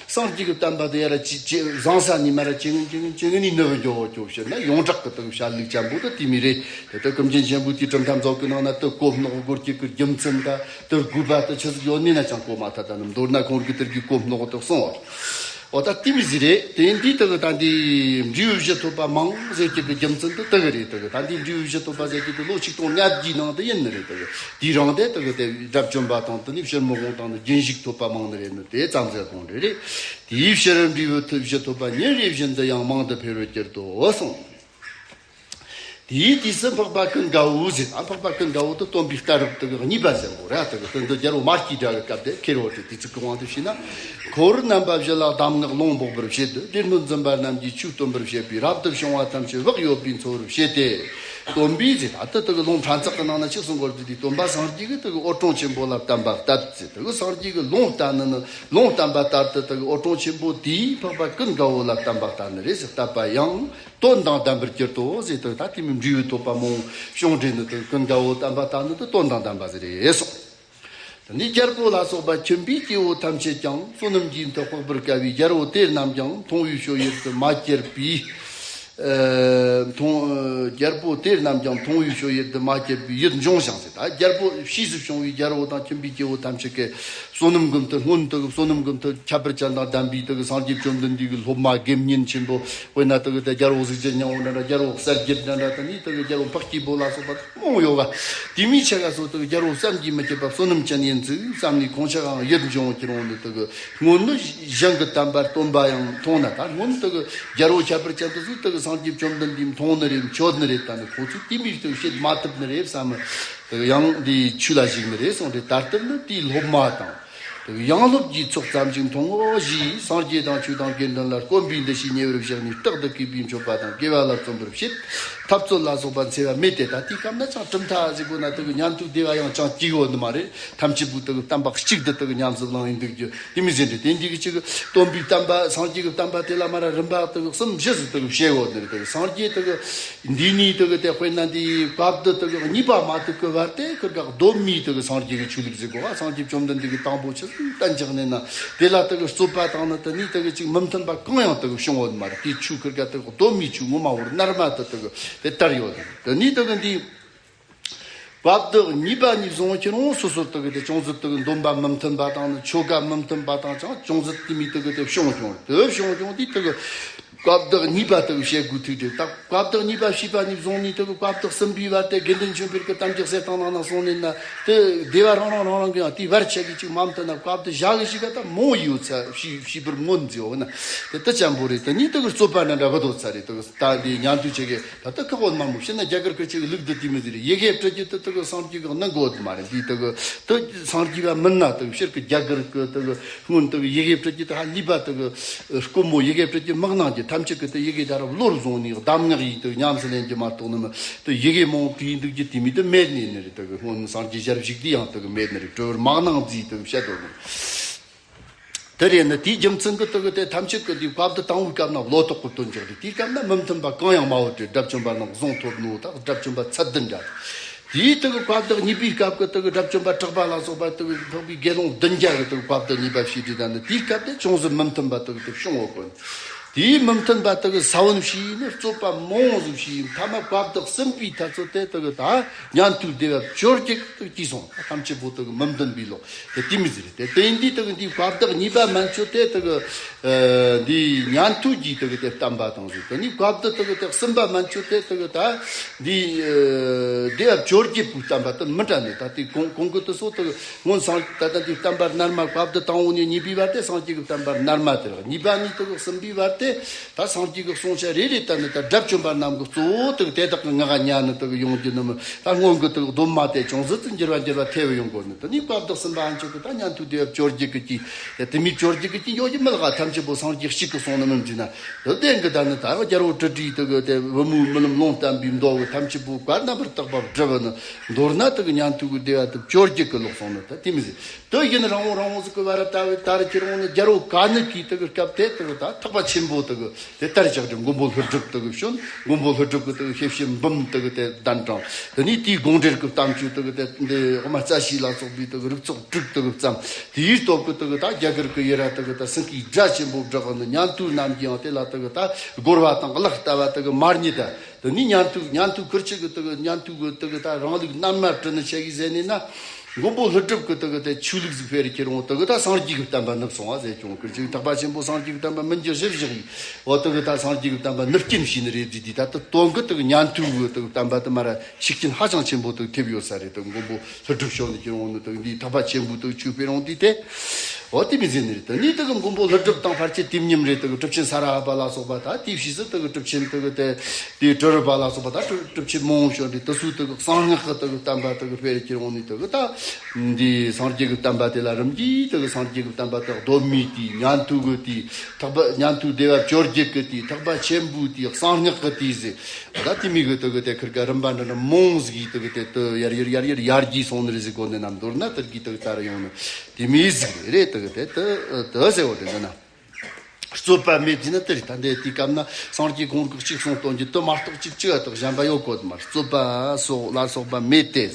སངས་རྒྱས་ཀྱི་བསྟན་པ་དེ་ཡར་ཅི་ཅི་བཟང་ས་ནས་མར་ཅི་ངན་ཅི་ངན་ཅི་ངན་ནི་ནུབ་འགྱོ་འགྱོ། ཕྱིར་ན་ཡོངས་གྲགས་ཀྱི་དག་བཤད་ལུགས་ཅན་པོ་དེ་དེ་མི་རེད། དེ་ལྟར་ཀུན་མཁྱེན་ཆེན་པོ་དེའི་གྲུབ་མཐའ་མཛོད་ཀྱི་ནང་ན་དེ་གོ་ནོ་སྒོར་གྱི་གི་རྒྱུ་མཚན་ད་དེ་དགོས་པ་དེ་ཆི་ཟིག་ཡོད་ནི་ན་ཅང་གོ་མ་ཐལ། ད་ནི་མདོར་ན་ཁོང་གི་དེར་གྱི་གོ་ནོ་དེ་གསུང་བ། འོ་ད་དེ་མི་ཟིག་རེད། དེ་འདི་དག་ད་འདི་འབྲས་བུ་བཞི་ཐོབ་པ་མང་ཟེར་གྱི་གི་རྒྱུ་མཚན་དེ་དག་རེད། དག་ད་འདི་འབྲས་བུ་བཞི་ཐོབ་པ་ཟེར་གྱི་དེ་ལོ་ཆིག་སྟོང་ལྔ་བརྒྱའི་ནང་དུ་ཡིན་ནི་རེད། དག་དེའི་རིང་དེ་དག་དེ་དགྲ་བཅོམ་པ་དང་དེ་ནས་ཕྱིར་མི་ལོག་དང་ནི་རྒྱུན་ཞུགས་ཐོབ་པ་མང་ནི་རེད། ནི་དེ་ཙམ་ཟེར་གོང་རེད་རེད། དེའི་ཕྱིར་འབྲས་བུ་ཐོབ་བཞི་ཐོབ་པ་ཉིན་རེ་བཞིན་དུ་ཡང་མང་དུ་འཕེལ་བར་གྱུར་ཏོ་གསུངས། དེའི་དུས་སུ་འཕགས་པ་ཀུན་དགའ་བོ་ཟེར། ཨ་འཕགས་པ་ཀུན་དགའ་བོ་དེ་སྟོན་པའི་གཏད་རབས་དེ་གཉིས་པ་ཟེར་གོ་ར། དེ་གི་དོན་དུ་རྒྱལ་པོ་མ་སྐྱེས་དགྲ་གི་སྐབས་དེ་ཁེར་བོ་དེ་དུས་ཚིགས་ཀྱི་དབང་དུ་བྱས་ན། འཁོར་རྣམ་པ་བཞི་ལ་གདམས་ངག་ལུང་འབོགས་པར་བྱེད་དོ། སྡེ་སྣོད་འཛིན་པ་རྣམས་ཀྱིས་ཆོས་སྟོན་པར་བྱེད་པའི་རབ་ཏུ་བྱུང་བ་ཐམས་ཅད་བག་ཡོད་པའི་འཚོ་བར་བྱེད་དེ། སྟོན་པས་ཟེར། ད་དེ་དེ་གི་ལུང་ཕྲན་ཚེགས་ཀྱི་ནང་ན་ཅིག་གསུང་གོ་རྒྱུ་དེ། སྟོན་པ་སངས་རྒྱས་ཀྱིས་དེ་གི་འོད་སྲུང་ཆེན་པོ་ལ་བསྟན་པ་བསྟན་ཟེར། དེ་གི་སངས་རྒྱས་ཀྱིས་ལུང་བསྟན་ནི་ནི་ལུང་བསྟན་པ་ལྟར་དུ་དེ་གི་འོད་སྲུང་ཆེན་པོ་དེས་འཕགས་པ་ཀུན་དགའ་བོ་ལ་བསྟན་པ་བསྟན་ནི་རེད་ཟེར། བསྟན་པ་ཡང་དོན་དང་ལྡན་པར་གྱུར་ཏོ་ཟེར་ཏེ། ད་དེ་མིན་འབྲས་བུ་ཐོབ་པ་མང་བྱུང་རེད། ནི་དེ་ཀུན་དགའ་བོ་བསྟན་པ་དག་ནི་དེ་དོན་དང་ལྡན་པ་ཟིག་རེད་གསུངས། དེ་ནས་རྒྱལ་པོ་ལ་སོགས་པ་ཁྱིམ་པའི་སྐྱེ་བོ་ཐམས་ཅད་ཀྱང་བསོད་ནམས་ཀྱི་མཐུ་དཔག་པར་དཀའ་བས། རྒྱལ་པོ་དེ་རྣམས་ཀྱང་མཐོང་བའི་སྤྱོད་ཡུལ་དུ་མ་གྱུར་པའི། ཨ་མཐོང་ཨ་རྒྱལ་པོ་དེ་རྣམས་ཀྱང་མཐོང་བའི་སྤྱོད་ཡུལ་དུ་མ་གྱུར་པའི་ཡིད་འབྱུང་ཞིང་ཟེར། ད་རྒྱལ་པོ་ཕྱིས་སུ་བྱུང་བའི་རྒྱལ་པོ་དང་ཁྱིམ་པའི་སྐྱེ་བོ་ཐམས་ཅད་ཀྱིས་བསོད་ནམས་ཀྱི་མཐུ། སྔོན་དུ་བསོད་ནམས་ཀྱི་མཐུ་ཁྱད་པར་ཅན་དང་ལྡན་པའི་དེ་གི་སངས་རྒྱས་བཅོམ་ལྡན་འདས་ཀྱི་སློབ་མ་དགེ་བསྙེན་ཆེན་པོ། དཔེར་ན་དེ་གི་དེ་རྒྱལ་པོ་གཟུགས་ཅན་སྙིང་པོ་འདྲ་འདྲ། རྒྱལ་པོ་གསལ་རྒྱལ་འདྲ་འདྲ། དེ་ནས་དེ་གི་རྒྱལ་པོ་འཕགས་སྐྱེས་པོ་ལ་སོགས་པ་མང་ཡོད་ག། དེ་མིན་ཆ་ག་སོགས་དེ་གི་རྒྱལ་པོ་བསམ་གྱིས་མི་ཁྱབ་པ་བསོད་ནམས་ཅན་ཡིན་ཚུལ་བསམ་ནས་ཁོང་ཆ་གའང་ཡིད་འབྱུང་ཁྱེར་འོང་ནི། དེ་གི་སྔོན་ནི་གཞན་གྱི་བསྟན་པ་སྟོན་པ་ཡང་མཐོང་ན། ད་སྔོན་དེ་གི་རྒྱལ་པོ་ཁྱད་པར་ཅན་དེ་ཚོས་དེ་གི་སངས་རྒྱས་བཅོམ་ལྡན་འདས་མཐོང་ནི་རེད། མཆོད་ནི་རེད། ད་ནི་ཁོ་ཚོས་དེ་མིན་དེ་གི་བྱེད་མ་ཐུབ་ནི་རེད་བསམ། དེ་གི་ཡང་འདི་ཆོས་ལ་གཞིགས་ནི་རེད་གསུངས་ཏེ། ད་ལྟར་ནི་དེའི་སློབ་མ་དང་། དེ་ཡང་སློབ་ཀྱི་ཚོགས་ཙམ་ཞིག་མཐོང་ངོ་། ཞེས་སངས་རྒྱས་དང་ཆོས་དང་དགེ་འདུན་ལ་བསྐོར་བའི་འདུ་ཤེས་ཉེ་བར་བཞག་ནས། རྟག་ཏུ་གུས་པས་མཆོད་པ་དང་དགེ་བ་ལ་བརྩོན་པར་བྱེད། འཐབ་རྩོད་ལ་སོགས་པ་འཚེ་བ་མེད་དེ། ད་དེའི་སྐབས་ན་ཅང་གྲུབ་མཐའ་ཟེར་དགོས་ན་དེ་གི་ཉན་ཐོས་སྡེ་པ་ཡང་ཅང་སྐྱེ་ཡོད་ནི་མ་རེད། ཐམས་ཅད་པོ་དེ་གི་བསྟན་པ་གཅིག་ཏུ་དེ་གི་ཉམས་སུ་བླངས་ཡིན་འདུག་རྒྱུ་དེ་མི་ཟེར་འདྲ། དེ་འདི་གི་གཅིག་གི་སྟོན་པའི་བསྟན་པ་སངས་རྒྱས་ཀྱི་བསྟན་པ་དེ་ལ་མར་རིམ་པ་དེ་གི་གསུམ་བཞི་ཟིག་དེ་གི་བཤད་ཡོད་ནི་རེད། དེ་གི་སངས་རྒྱས་དེ་གི་འདི་ནས་དེ་གི་དེ་དཔེར་ན་འདི་བཀའ་སྡུད་དེ་གི་གཉིས་པ་མ་ཐུག་གི་བར་དེ་ཁིར་ག་གདོད་མའི་དེ་གི་སངས་རྒྱས་ཀྱི་ཆོས་ལུགས་ཟེར་གོ་བ། སངས་རྒྱས་བཅོམ་ལྡན་འདས་ཀྱིས་དང་པོ་ཆི་ཟིག་བསྟན་བཅག་ནས་ན། དེ་ལ་དེ་གི་རྩོད་པ་དང་ནི་དེ་ནས་དེ་གི་ཅིག་མི་མཐུན་པ་གང་ཡང་དེ་གི་བྱུང་ཡོད་མ་རེད། དེའི་ཆོས་ཁིར་ག་དེ་གི་གདོད་མའི་ཆོས་ངོ་མ་བོར་རྣལ་མ་དེ་དེ་གི་དེ་དར་ཡོད། དེ་ནས་དེ་གི་འདི་བཀའ་སྡུད་གཉིས་པ་ནས་བཟུང་ཁྱེར་འོང་སོ་སོར་དེ་གི་དེ་ཅུང་ཟད་དེ་གི་འདོན་པ་མི་མཐུན་པ་དང་ནི་ཆོ་ག་མི་མཐུན་པ་དང་ཅང་ཅུང་ཟད་དེ་མོ་དེ་གི་དེ་བྱུང་བྱུང་། དེ་བྱུང་བྱུང་དེ་དེ་གི་བཀའ་སྡུད་གཉིས་པ་དེ་གི་བཤད་དགོས་ཐུག་དེ། ད་བཀའ་སྡུད་གཉིས་པ་བྱས་པ་ནས་བཟུང་ནས་དེ་གི་བཀའ་སྡུད་གསུམ་པའི་བར་དེ་དགེ་འདུན་ཆོས་འཕེལ་གྱི་གཏམ་རྒྱུད་གསེར་ཐང་ནང་ན་གསུངས་ནས་ན། དེ་སྡེ་པ་རང་རང་རང་རང་གི་ཡང་དེའི་བར་ཆད་ཀྱི་ཅིག་མ་མཐུན་ན་བཀའ་སྡུད་བཞག་གི་ཞིག་ག་ད་མང་ཡོད་ཚ་ཞིག་ཞིག་པར་མངོན་མཛད་འོ་ན། དེ་དེ་ཅན་པོ་རེད། དེ་ནས་དེ་གི་རྩོད་པ་འདྲ་འདྲ་གི་དོ་ཚ་རེད། དེ་གི་ད་འདི་ཉན་ཐོས་ཆེ་གེ་ད་ལྟ་ཁག་པོ་མང་པོ་བཤད་ན་རྒྱ་གར་ཁུལ་ཆེ་གི་ལུགས་འདི་དེ་མི་ཟེར། ཡི་གེ་སྤྲོད་རྒྱུ་དེ་དེ་གི་སངས་རྒྱས་གི་གནང་དགོས་དེ་མ་རེད། འདི་དེ་གི་དེ་སངས་རྒྱས་པ་མིན་ན་དེ་གི་ཕྱིར་གི་རྒྱ་གར་གི་དེ་གི་སྔོན་དེ་གི་ཡི་གེ་སྤྲོད་རྒྱུ་དེ་ཧ་ལས་པ་དེ་གི་དཀོན་མོ་ཡི་གེ་སྤྲོད་རྒྱུ་མི་གནང་རྒྱུ། ཐམས་ཅད་གི་དེ་ཡི་གེ་ད་ར་བློར་བཟུང་ནས་གདམས་ངག་ཡིན་དེ་གི་ཉམས་སུ་ལེན་རྒྱུ་མ་གཏོགས་ནི་མི་དེ་ཡི་གེ་མང་པོ་ཡིན་འདུག་རྒྱུ་དེ་མི་དེ་མེད་ནི་ནི་རེད། དེ་གི་སྔོན་སངས་རྒྱས་ཞལ་བཞུགས་དུས་ཡང་དེ་གི་མེད་ནི་རེད། གྲོལ་བར་མ་གནང་རྫིས་དེ་གི་བཤད་དོ་ནི། དེ་རེད་ནི་དེའི་རྒྱུ་མཚན་གྱིས་དེ་གི་དེ་ཐམས་ཅད་ཀྱི་དེའི་བཀའ་སྡུད་དང་པོའི་སྐབས་ན་བློ་ཐོག་གི་དོན་འཇོག་རེད། དེའི་སྐབས་ན་མི་མཐུན་པ་གང་ཡང་མ་ཡོད་དེ། དགྲ་བཅོམ་པ་རྣམས་གཟུངས་ཐོབ་ནོ་ད་དགྲ་བཅོམ་པ་ཚད་བདུན་འདྲ། དེའི་དེ་གི་བཀའ་སྡུད་གཉིས་པའི་སྐབས་ཀྱི་དེ་གི་དགྲ་བཅོམ་པ་གྲགས་པ་ལ་སོགས་པ་དེ་གི་འཕགས་པའི་དགེ་སློང་བདུན་བརྒྱ་གི་དེ་གི་བཀའ་སྡུད་གཉིས་པ་བྱས་དུས་ད་ནི་དེའི་སྐབས་དེ་ཅུང་ཟད་མི་མཐུན་པ་དེ་གི་དེ་བྱུང་ཡོད་གོ། དེའི་མི་མཐུན་པ་དེ་གི་ས་བོན་བྱས་ནི་རྩོད་པ་མང་ཟིག་བྱས། མཐའ་མ་བཀའ་སྡུད་གསུམ་པའི་ཐ་ཚོད་དེ་དེ་གི་ད་ཉན་ཐོས་སྡེ་པ་བཅོ་བརྒྱད་དེ་གི་སྐྱེས་སོང་། ཐམས་ཅད་པོ་དེ་གི་མི་མཐུན་པའི་ལོ། དེ་དེ་མི་ཟེར་ཏེ། དེ་འདི་དག་འདི་བཀའ་བདག་གཉིས་པ་མན་ཆོད་དེ་དག་འདི་ཉན་ཐོས་ཀྱི་དག་དེ་བསྟན་པ་དང་ཟེར། དེ་ནི་བཀའ་བདག་དག་དེ་གསུམ་པ་མན་ཆོད་དེ་དག་ད་འདི་སྡེ་བཅོ་བརྒྱད་པོའི་བསྟན་པ་དེ་མི་འདྲ་ནི། ད་དེ་གོང་གོང་གི་དེ་སོགས་དག་སྔོན་སངས་ད་ལྟ་འདི་བསྟན་པ་རྣལ་མ་བཀའ་བདག་དང་པོ་ནས་གཉིས་པའི་བར་དེ་སངས་རྒྱས་ཀྱི་བསྟན་པ་རྣལ་མ་དེ་རེད། གཉིས་པ་ནས་དག་གསུམ་པའི་བར་ ད་སངས་རྒྱས་ཀྱི་གསུང་ཆ་རེ་རེ་བལྟས་ནས། ད་སྒྲ་བཅོམ་པ་རྣམས་ཀྱི་གཙོ་བོ་དེ་དེ་དག་གི་ངག་ཉན་ནས་དེ་ཡོང་རྒྱུ་ནི་མིན། ད་སྔོན་གྱི་དེ་གདོད་མ་དེ་ཅུང་ཟད་དུ་འགྱུར་བ་འགྱུར་བ་ཐེབས་ཡོང་དགོས་ནི། དེ་ནས་སྐབས་དེ་གསུམ་པ་ཨན་ཆོས་ཀྱི་ད་ཉན་ཐོས་སྡེ་བ་བཅོ་བརྒྱད་ཀྱི་དེ། དེ་མི་བཅོ་བརྒྱད་ཀྱི་ཡོད་ཀྱི་མི་ལ་ཐམས་ཅད་པོ་སངས་རྒྱས་གཅིག་གི་གསུང་ནི་མིན་གྱི་ན། དེ་ལྡན་གྱི་ད་ནི་ད་རྒྱལ་པོ་དྲིལ་བུ་དེ་གི་དེ་བུ་མོའི་རྨི་ལམ་ལུང་བསྟན་པའི་མདོ་གི་ཐམས་ཅད་པོ་བཀའ་རྣམ་པར་དག་པ་བསྒྲུབས་ནི། མདོར་ན་དེ་གི་ཉན་ཐོས་ཀྱི་སྡེ་བ་དེ་བཅོ་བརྒྱད་ཀྱི་ལོག་སོང་ནི། ད་དེ་མི་ཟེར། དེ་ཡིན་རང་བོ་རང་བོ་ཟིག་གི་བར་ལྟ་བུའི་ད་རེ་ཁྱེད་རང་ནི་རྒྱལ་པོ་ག་ནི་གིས་དེ་གི་སྐབས་དེ་དེ་གི་ད་ཐེག་པ་ཆེན་པོ་དེ་གི་དེ་དར་བཞག་སྟེ་མགོན་པོ་ཀླུ་སྒྲུབ་དེ་གི་བྱོན། མགོན་པོ་ཀླུ་སྒྲུབ་ཀྱི་དེ་གི་ཤེས་བྱའི་འབུམ་དེ་གི་དེ་གདན་དྲངས། དེ་ནས་དེའི་དགོངས་འགྲེལ་གྱི་གཏམ་རྒྱུད་དེ་གི་དེ་འདི་དབུ་མ་རྩ་ཤེ་ལ་སོགས་པའི་དེ་གི་རིགས་ཚོགས་དྲུག་དེ་གི་བརྩམས། དེའི་སྟོབས་ཀྱིས་དེ་གི་ད་རྒྱ་གར་གྱི་ཡུལ་ར་དེ་གི་ད་སེང་གེའི་སྒྲ་ཆེན་པོ་བསྒྲགས་ནི། ཉན་ཐོས་རྣམས་ཀྱིས་ཡང་དེ་ལ་དེ་གི་ད་རྒོལ་བ་དང་གླགས་ལྟ་བ་དེ་གི་མ་རྙེད་དེ། དེ་ནས་ཉན་ཐོས་ཉན་ཐོས་ཁུར་ཆེ་གི་དེ་གི་ཉན་ཐོས་གི་དེ་གི་ད་རང་ལུགས་རྣལ་མ་བྲི་ནི་ཆེ་གི་ཟེར་ནས་ན། མགོན་པོ་ཀླུ་སྒྲུབ་ཀྱི་དེ་གི་དེ་ཆོས་ལུགས་ཟིག་སྤེལ་རེ་ཁྱེར་འོང་། དེ་གི་ད་སངས་རྒྱས་ཀྱི་བསྟན་པ་ནུབ་སོང་བ་ཟེར་ཀྱང་། ཁུར་ཆེ་གི་ཐེག་པ་ཆེན་པོ་སངས་རྒྱས་ཀྱི་བསྟན་པ་མི་འགྱུར་ཞིག་བཞག་ཡིན། འོ་དེ་གི་ད་སངས་རྒྱས་ཀྱི་བསྟན་པ་ནུབ་རྐྱེན་བྱས་ནི་རེད་དེ། དེ་ད་ལྟ་དོན་གི་དེ་གི་ཉན་ཐོས་གི་དེ་གི་བསྟན་པ་དེ་མར་ར་ཤུགས་རྐྱེན་ཧ་ཅང་ཆེན་པོ་དེ་གི་ཐེབས་ཡོད་ས་རེད། དེ་གི་མགོན་པོ་ཀླུ་སྒྲུབ་ཤོག་ནས་ཁྱེར་འོང་ནི་དེ་གི་འདིའི་ཐེག་པ་ཆེན་པོ་དེ་གི་ཆོས་སྤེལ་འོང་དུས་དེ། འོ་དེ་མི་ཟེར་ནི་རེད། དེ་ནས་དེ་གི་མགོན་པོ་ཀླུ་སྒྲུབ་དང་ཕལ་ཆེར་དུས་མཉམ་རེད། དེ་གི་གྲུབ་ཆེན་ས་ར་ཨ་པ་ལ་སོགས་པ་ད་དེའི་ཕྱིས་སུ་དེ་གི་གྲུབ་ཆེན་དེ་གི་དེ་དེའི་གྲུ་རུ་པ་ལ་སོགས་པ་ད་གྲུབ་གྲུབ་ཆེན་མང་བོ་བྱོན་ཏེ། དེ་ཚོས་དེ་གི་གསང་སྔགས་ཀྱི་དེ་གི་བསྟན་པ་དེ་གི་སྤེལ་རེ་ཁྱེར་འོང་ནི། དེ་གི་ད་འདི་སངས་རྒྱས་ཀྱི་བསྟན་པ་དེ་ལ་རིམ་གྱིས་དེ་གི་སངས་རྒྱས་ཀྱི་བསྟན་པ་དེ་གདོད་མའི་དེའི་ཉན་ཐོས་ཀྱི་དེའི་ཐེག་པ་ཉན་ཐོས་སྡེ་བ་བཅོ་བརྒྱད་ཀྱི་དེའི་ཐེག་པ་ཆེན་པོའི་དེའི་གསང་སྔགས་ཀྱི་དེའི་ཟེར། ད་དེ་མི་གི་དེ་གི་དེ་ཁུར་ག་རིམ་པ་འདྲ་འདྲ་མང་ཟིག་གིས་དེ་གི་དེ་དེ་ཡར་ཡར་ཡར་ཡར་ཡར་རྒྱས་སོང་ནི་རེད་ཟེར་གོ་ནི། ནམ་མདོར་ན་དེ་གི་དེ་གི་དར་ཡོང་ནི་དེ་མི་ཟིག་རེད། དེ་གི་དེ་དེ་དེ་ཟེར་བ་དེ་འདི་ན། རྩོད་པ་མེད་ཟེར་ན་དེ་རེད། ད་འདི་དེའི་སྐབས་ན་སངས་རྒྱས་གོང་གི་གཅིག་གསུང་སྟོན་རྒྱུ་དེ་མ་གཏོགས་གཅིག་གཅིག་ཨ་དག་གཞན་པ་ཡོད་གོ་དེ་མ་རེད། རྩོད་པ་སོགས་ལ་སོགས་པ་མེད་དེ།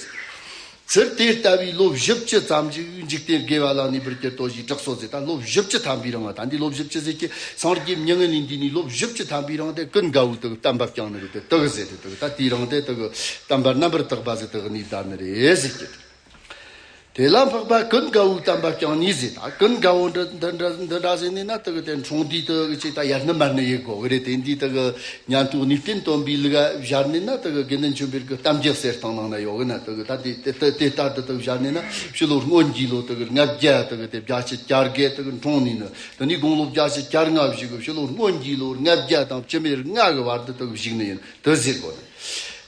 ཚུར་དེ་ལྟ་བུའི་ལོ་བཞི་བཅུ་ཙམ་ཞིག་འཇིག་རྟེན་དགེ་བ་ལ་གནས་པར་གྱུར་ཏོ་ཞེས་གྲགས་སོ་ཟེར། ད་ལོ་བཞི་བཅུ་ཐམ་པའི་རིང་ལ། ད་འདི་ལོ་བཞི་བཅུ་ཟེར་གྱི་སངས་རྒྱས་མྱ་ངན་ལས་འདས་ནས་ལོ་བཞི་བཅུ་ཐམ་པའི་རིང་དེ་ཀུན་དགའ་བོས་དེ་བསྟན་པ་བསྐྱངས་ནི་རེད། དེ་དེ་གི་ཟེར་ཏེ་དེ་གི་ད་དེའི་རིང་དེ་དེ་གི་བསྟན་པ་རྣམ་པར་དག་པ་ཟེར་དེ་གི་གནས་བསྡད་ནི་རེད་ཟེར་གྱི། དེ་ལ་འཕགས་པ་ཀུན་དགའ་བོས་བསྟན་པ་བསྐྱངས་ནས་ཟེར། ད་ཀུན་དགའ་བོ་འདི་འདི་འདྲ་འདི་འདྲ་ཟེར་ནས་ན། དེ་གི་དེ་འཁྲུངས་དུས་དེ་གི་ཅིག་ད་ཡར་ནི་མར་ནི་ཡེད་དགོས་གི་རེད། དེ་འདི་དེ་གི་ཉན་ཐོས་གནས་བརྟན་སྟོན་པའི་ལུགས་བཞག་ནས་ན། དེ་གི་དགེ་འདུན་ཆོས་འཕེལ་གྱི་གཏམ་རྒྱུད་གསེར་ཐང་ནང་ན་ཡོད་གི་ན། དེ་གི་ད་དེ་དེ་དེ་དེ་ལྟར་དུ་དེ་གི་བཞག་ནས་ན། ཕྱི་ལོ་སྔོན་གྱི་ལོ་དེ་གི་ལྔ་བརྒྱ་དེ་གི་དེ་བརྒྱད་ཅུ་གྱ་བརྒྱད་དེ་གི་འཁྲུངས་ནས་ནི། དེ་ནས་དགུང་ལོ་བརྒྱད་ཅུ་གྱ་ལྔ་བཞེས་གི། ཕྱི་ལོ་སྔོན་གྱི་ལོ་ལྔ་བརྒྱ་དང་བཅུ་མེད་ལྔ་གི་བར་དུ་དེ་གི་བཞུགས་ནི་ཡིན། དེ་ཟེར་གོ་ནི།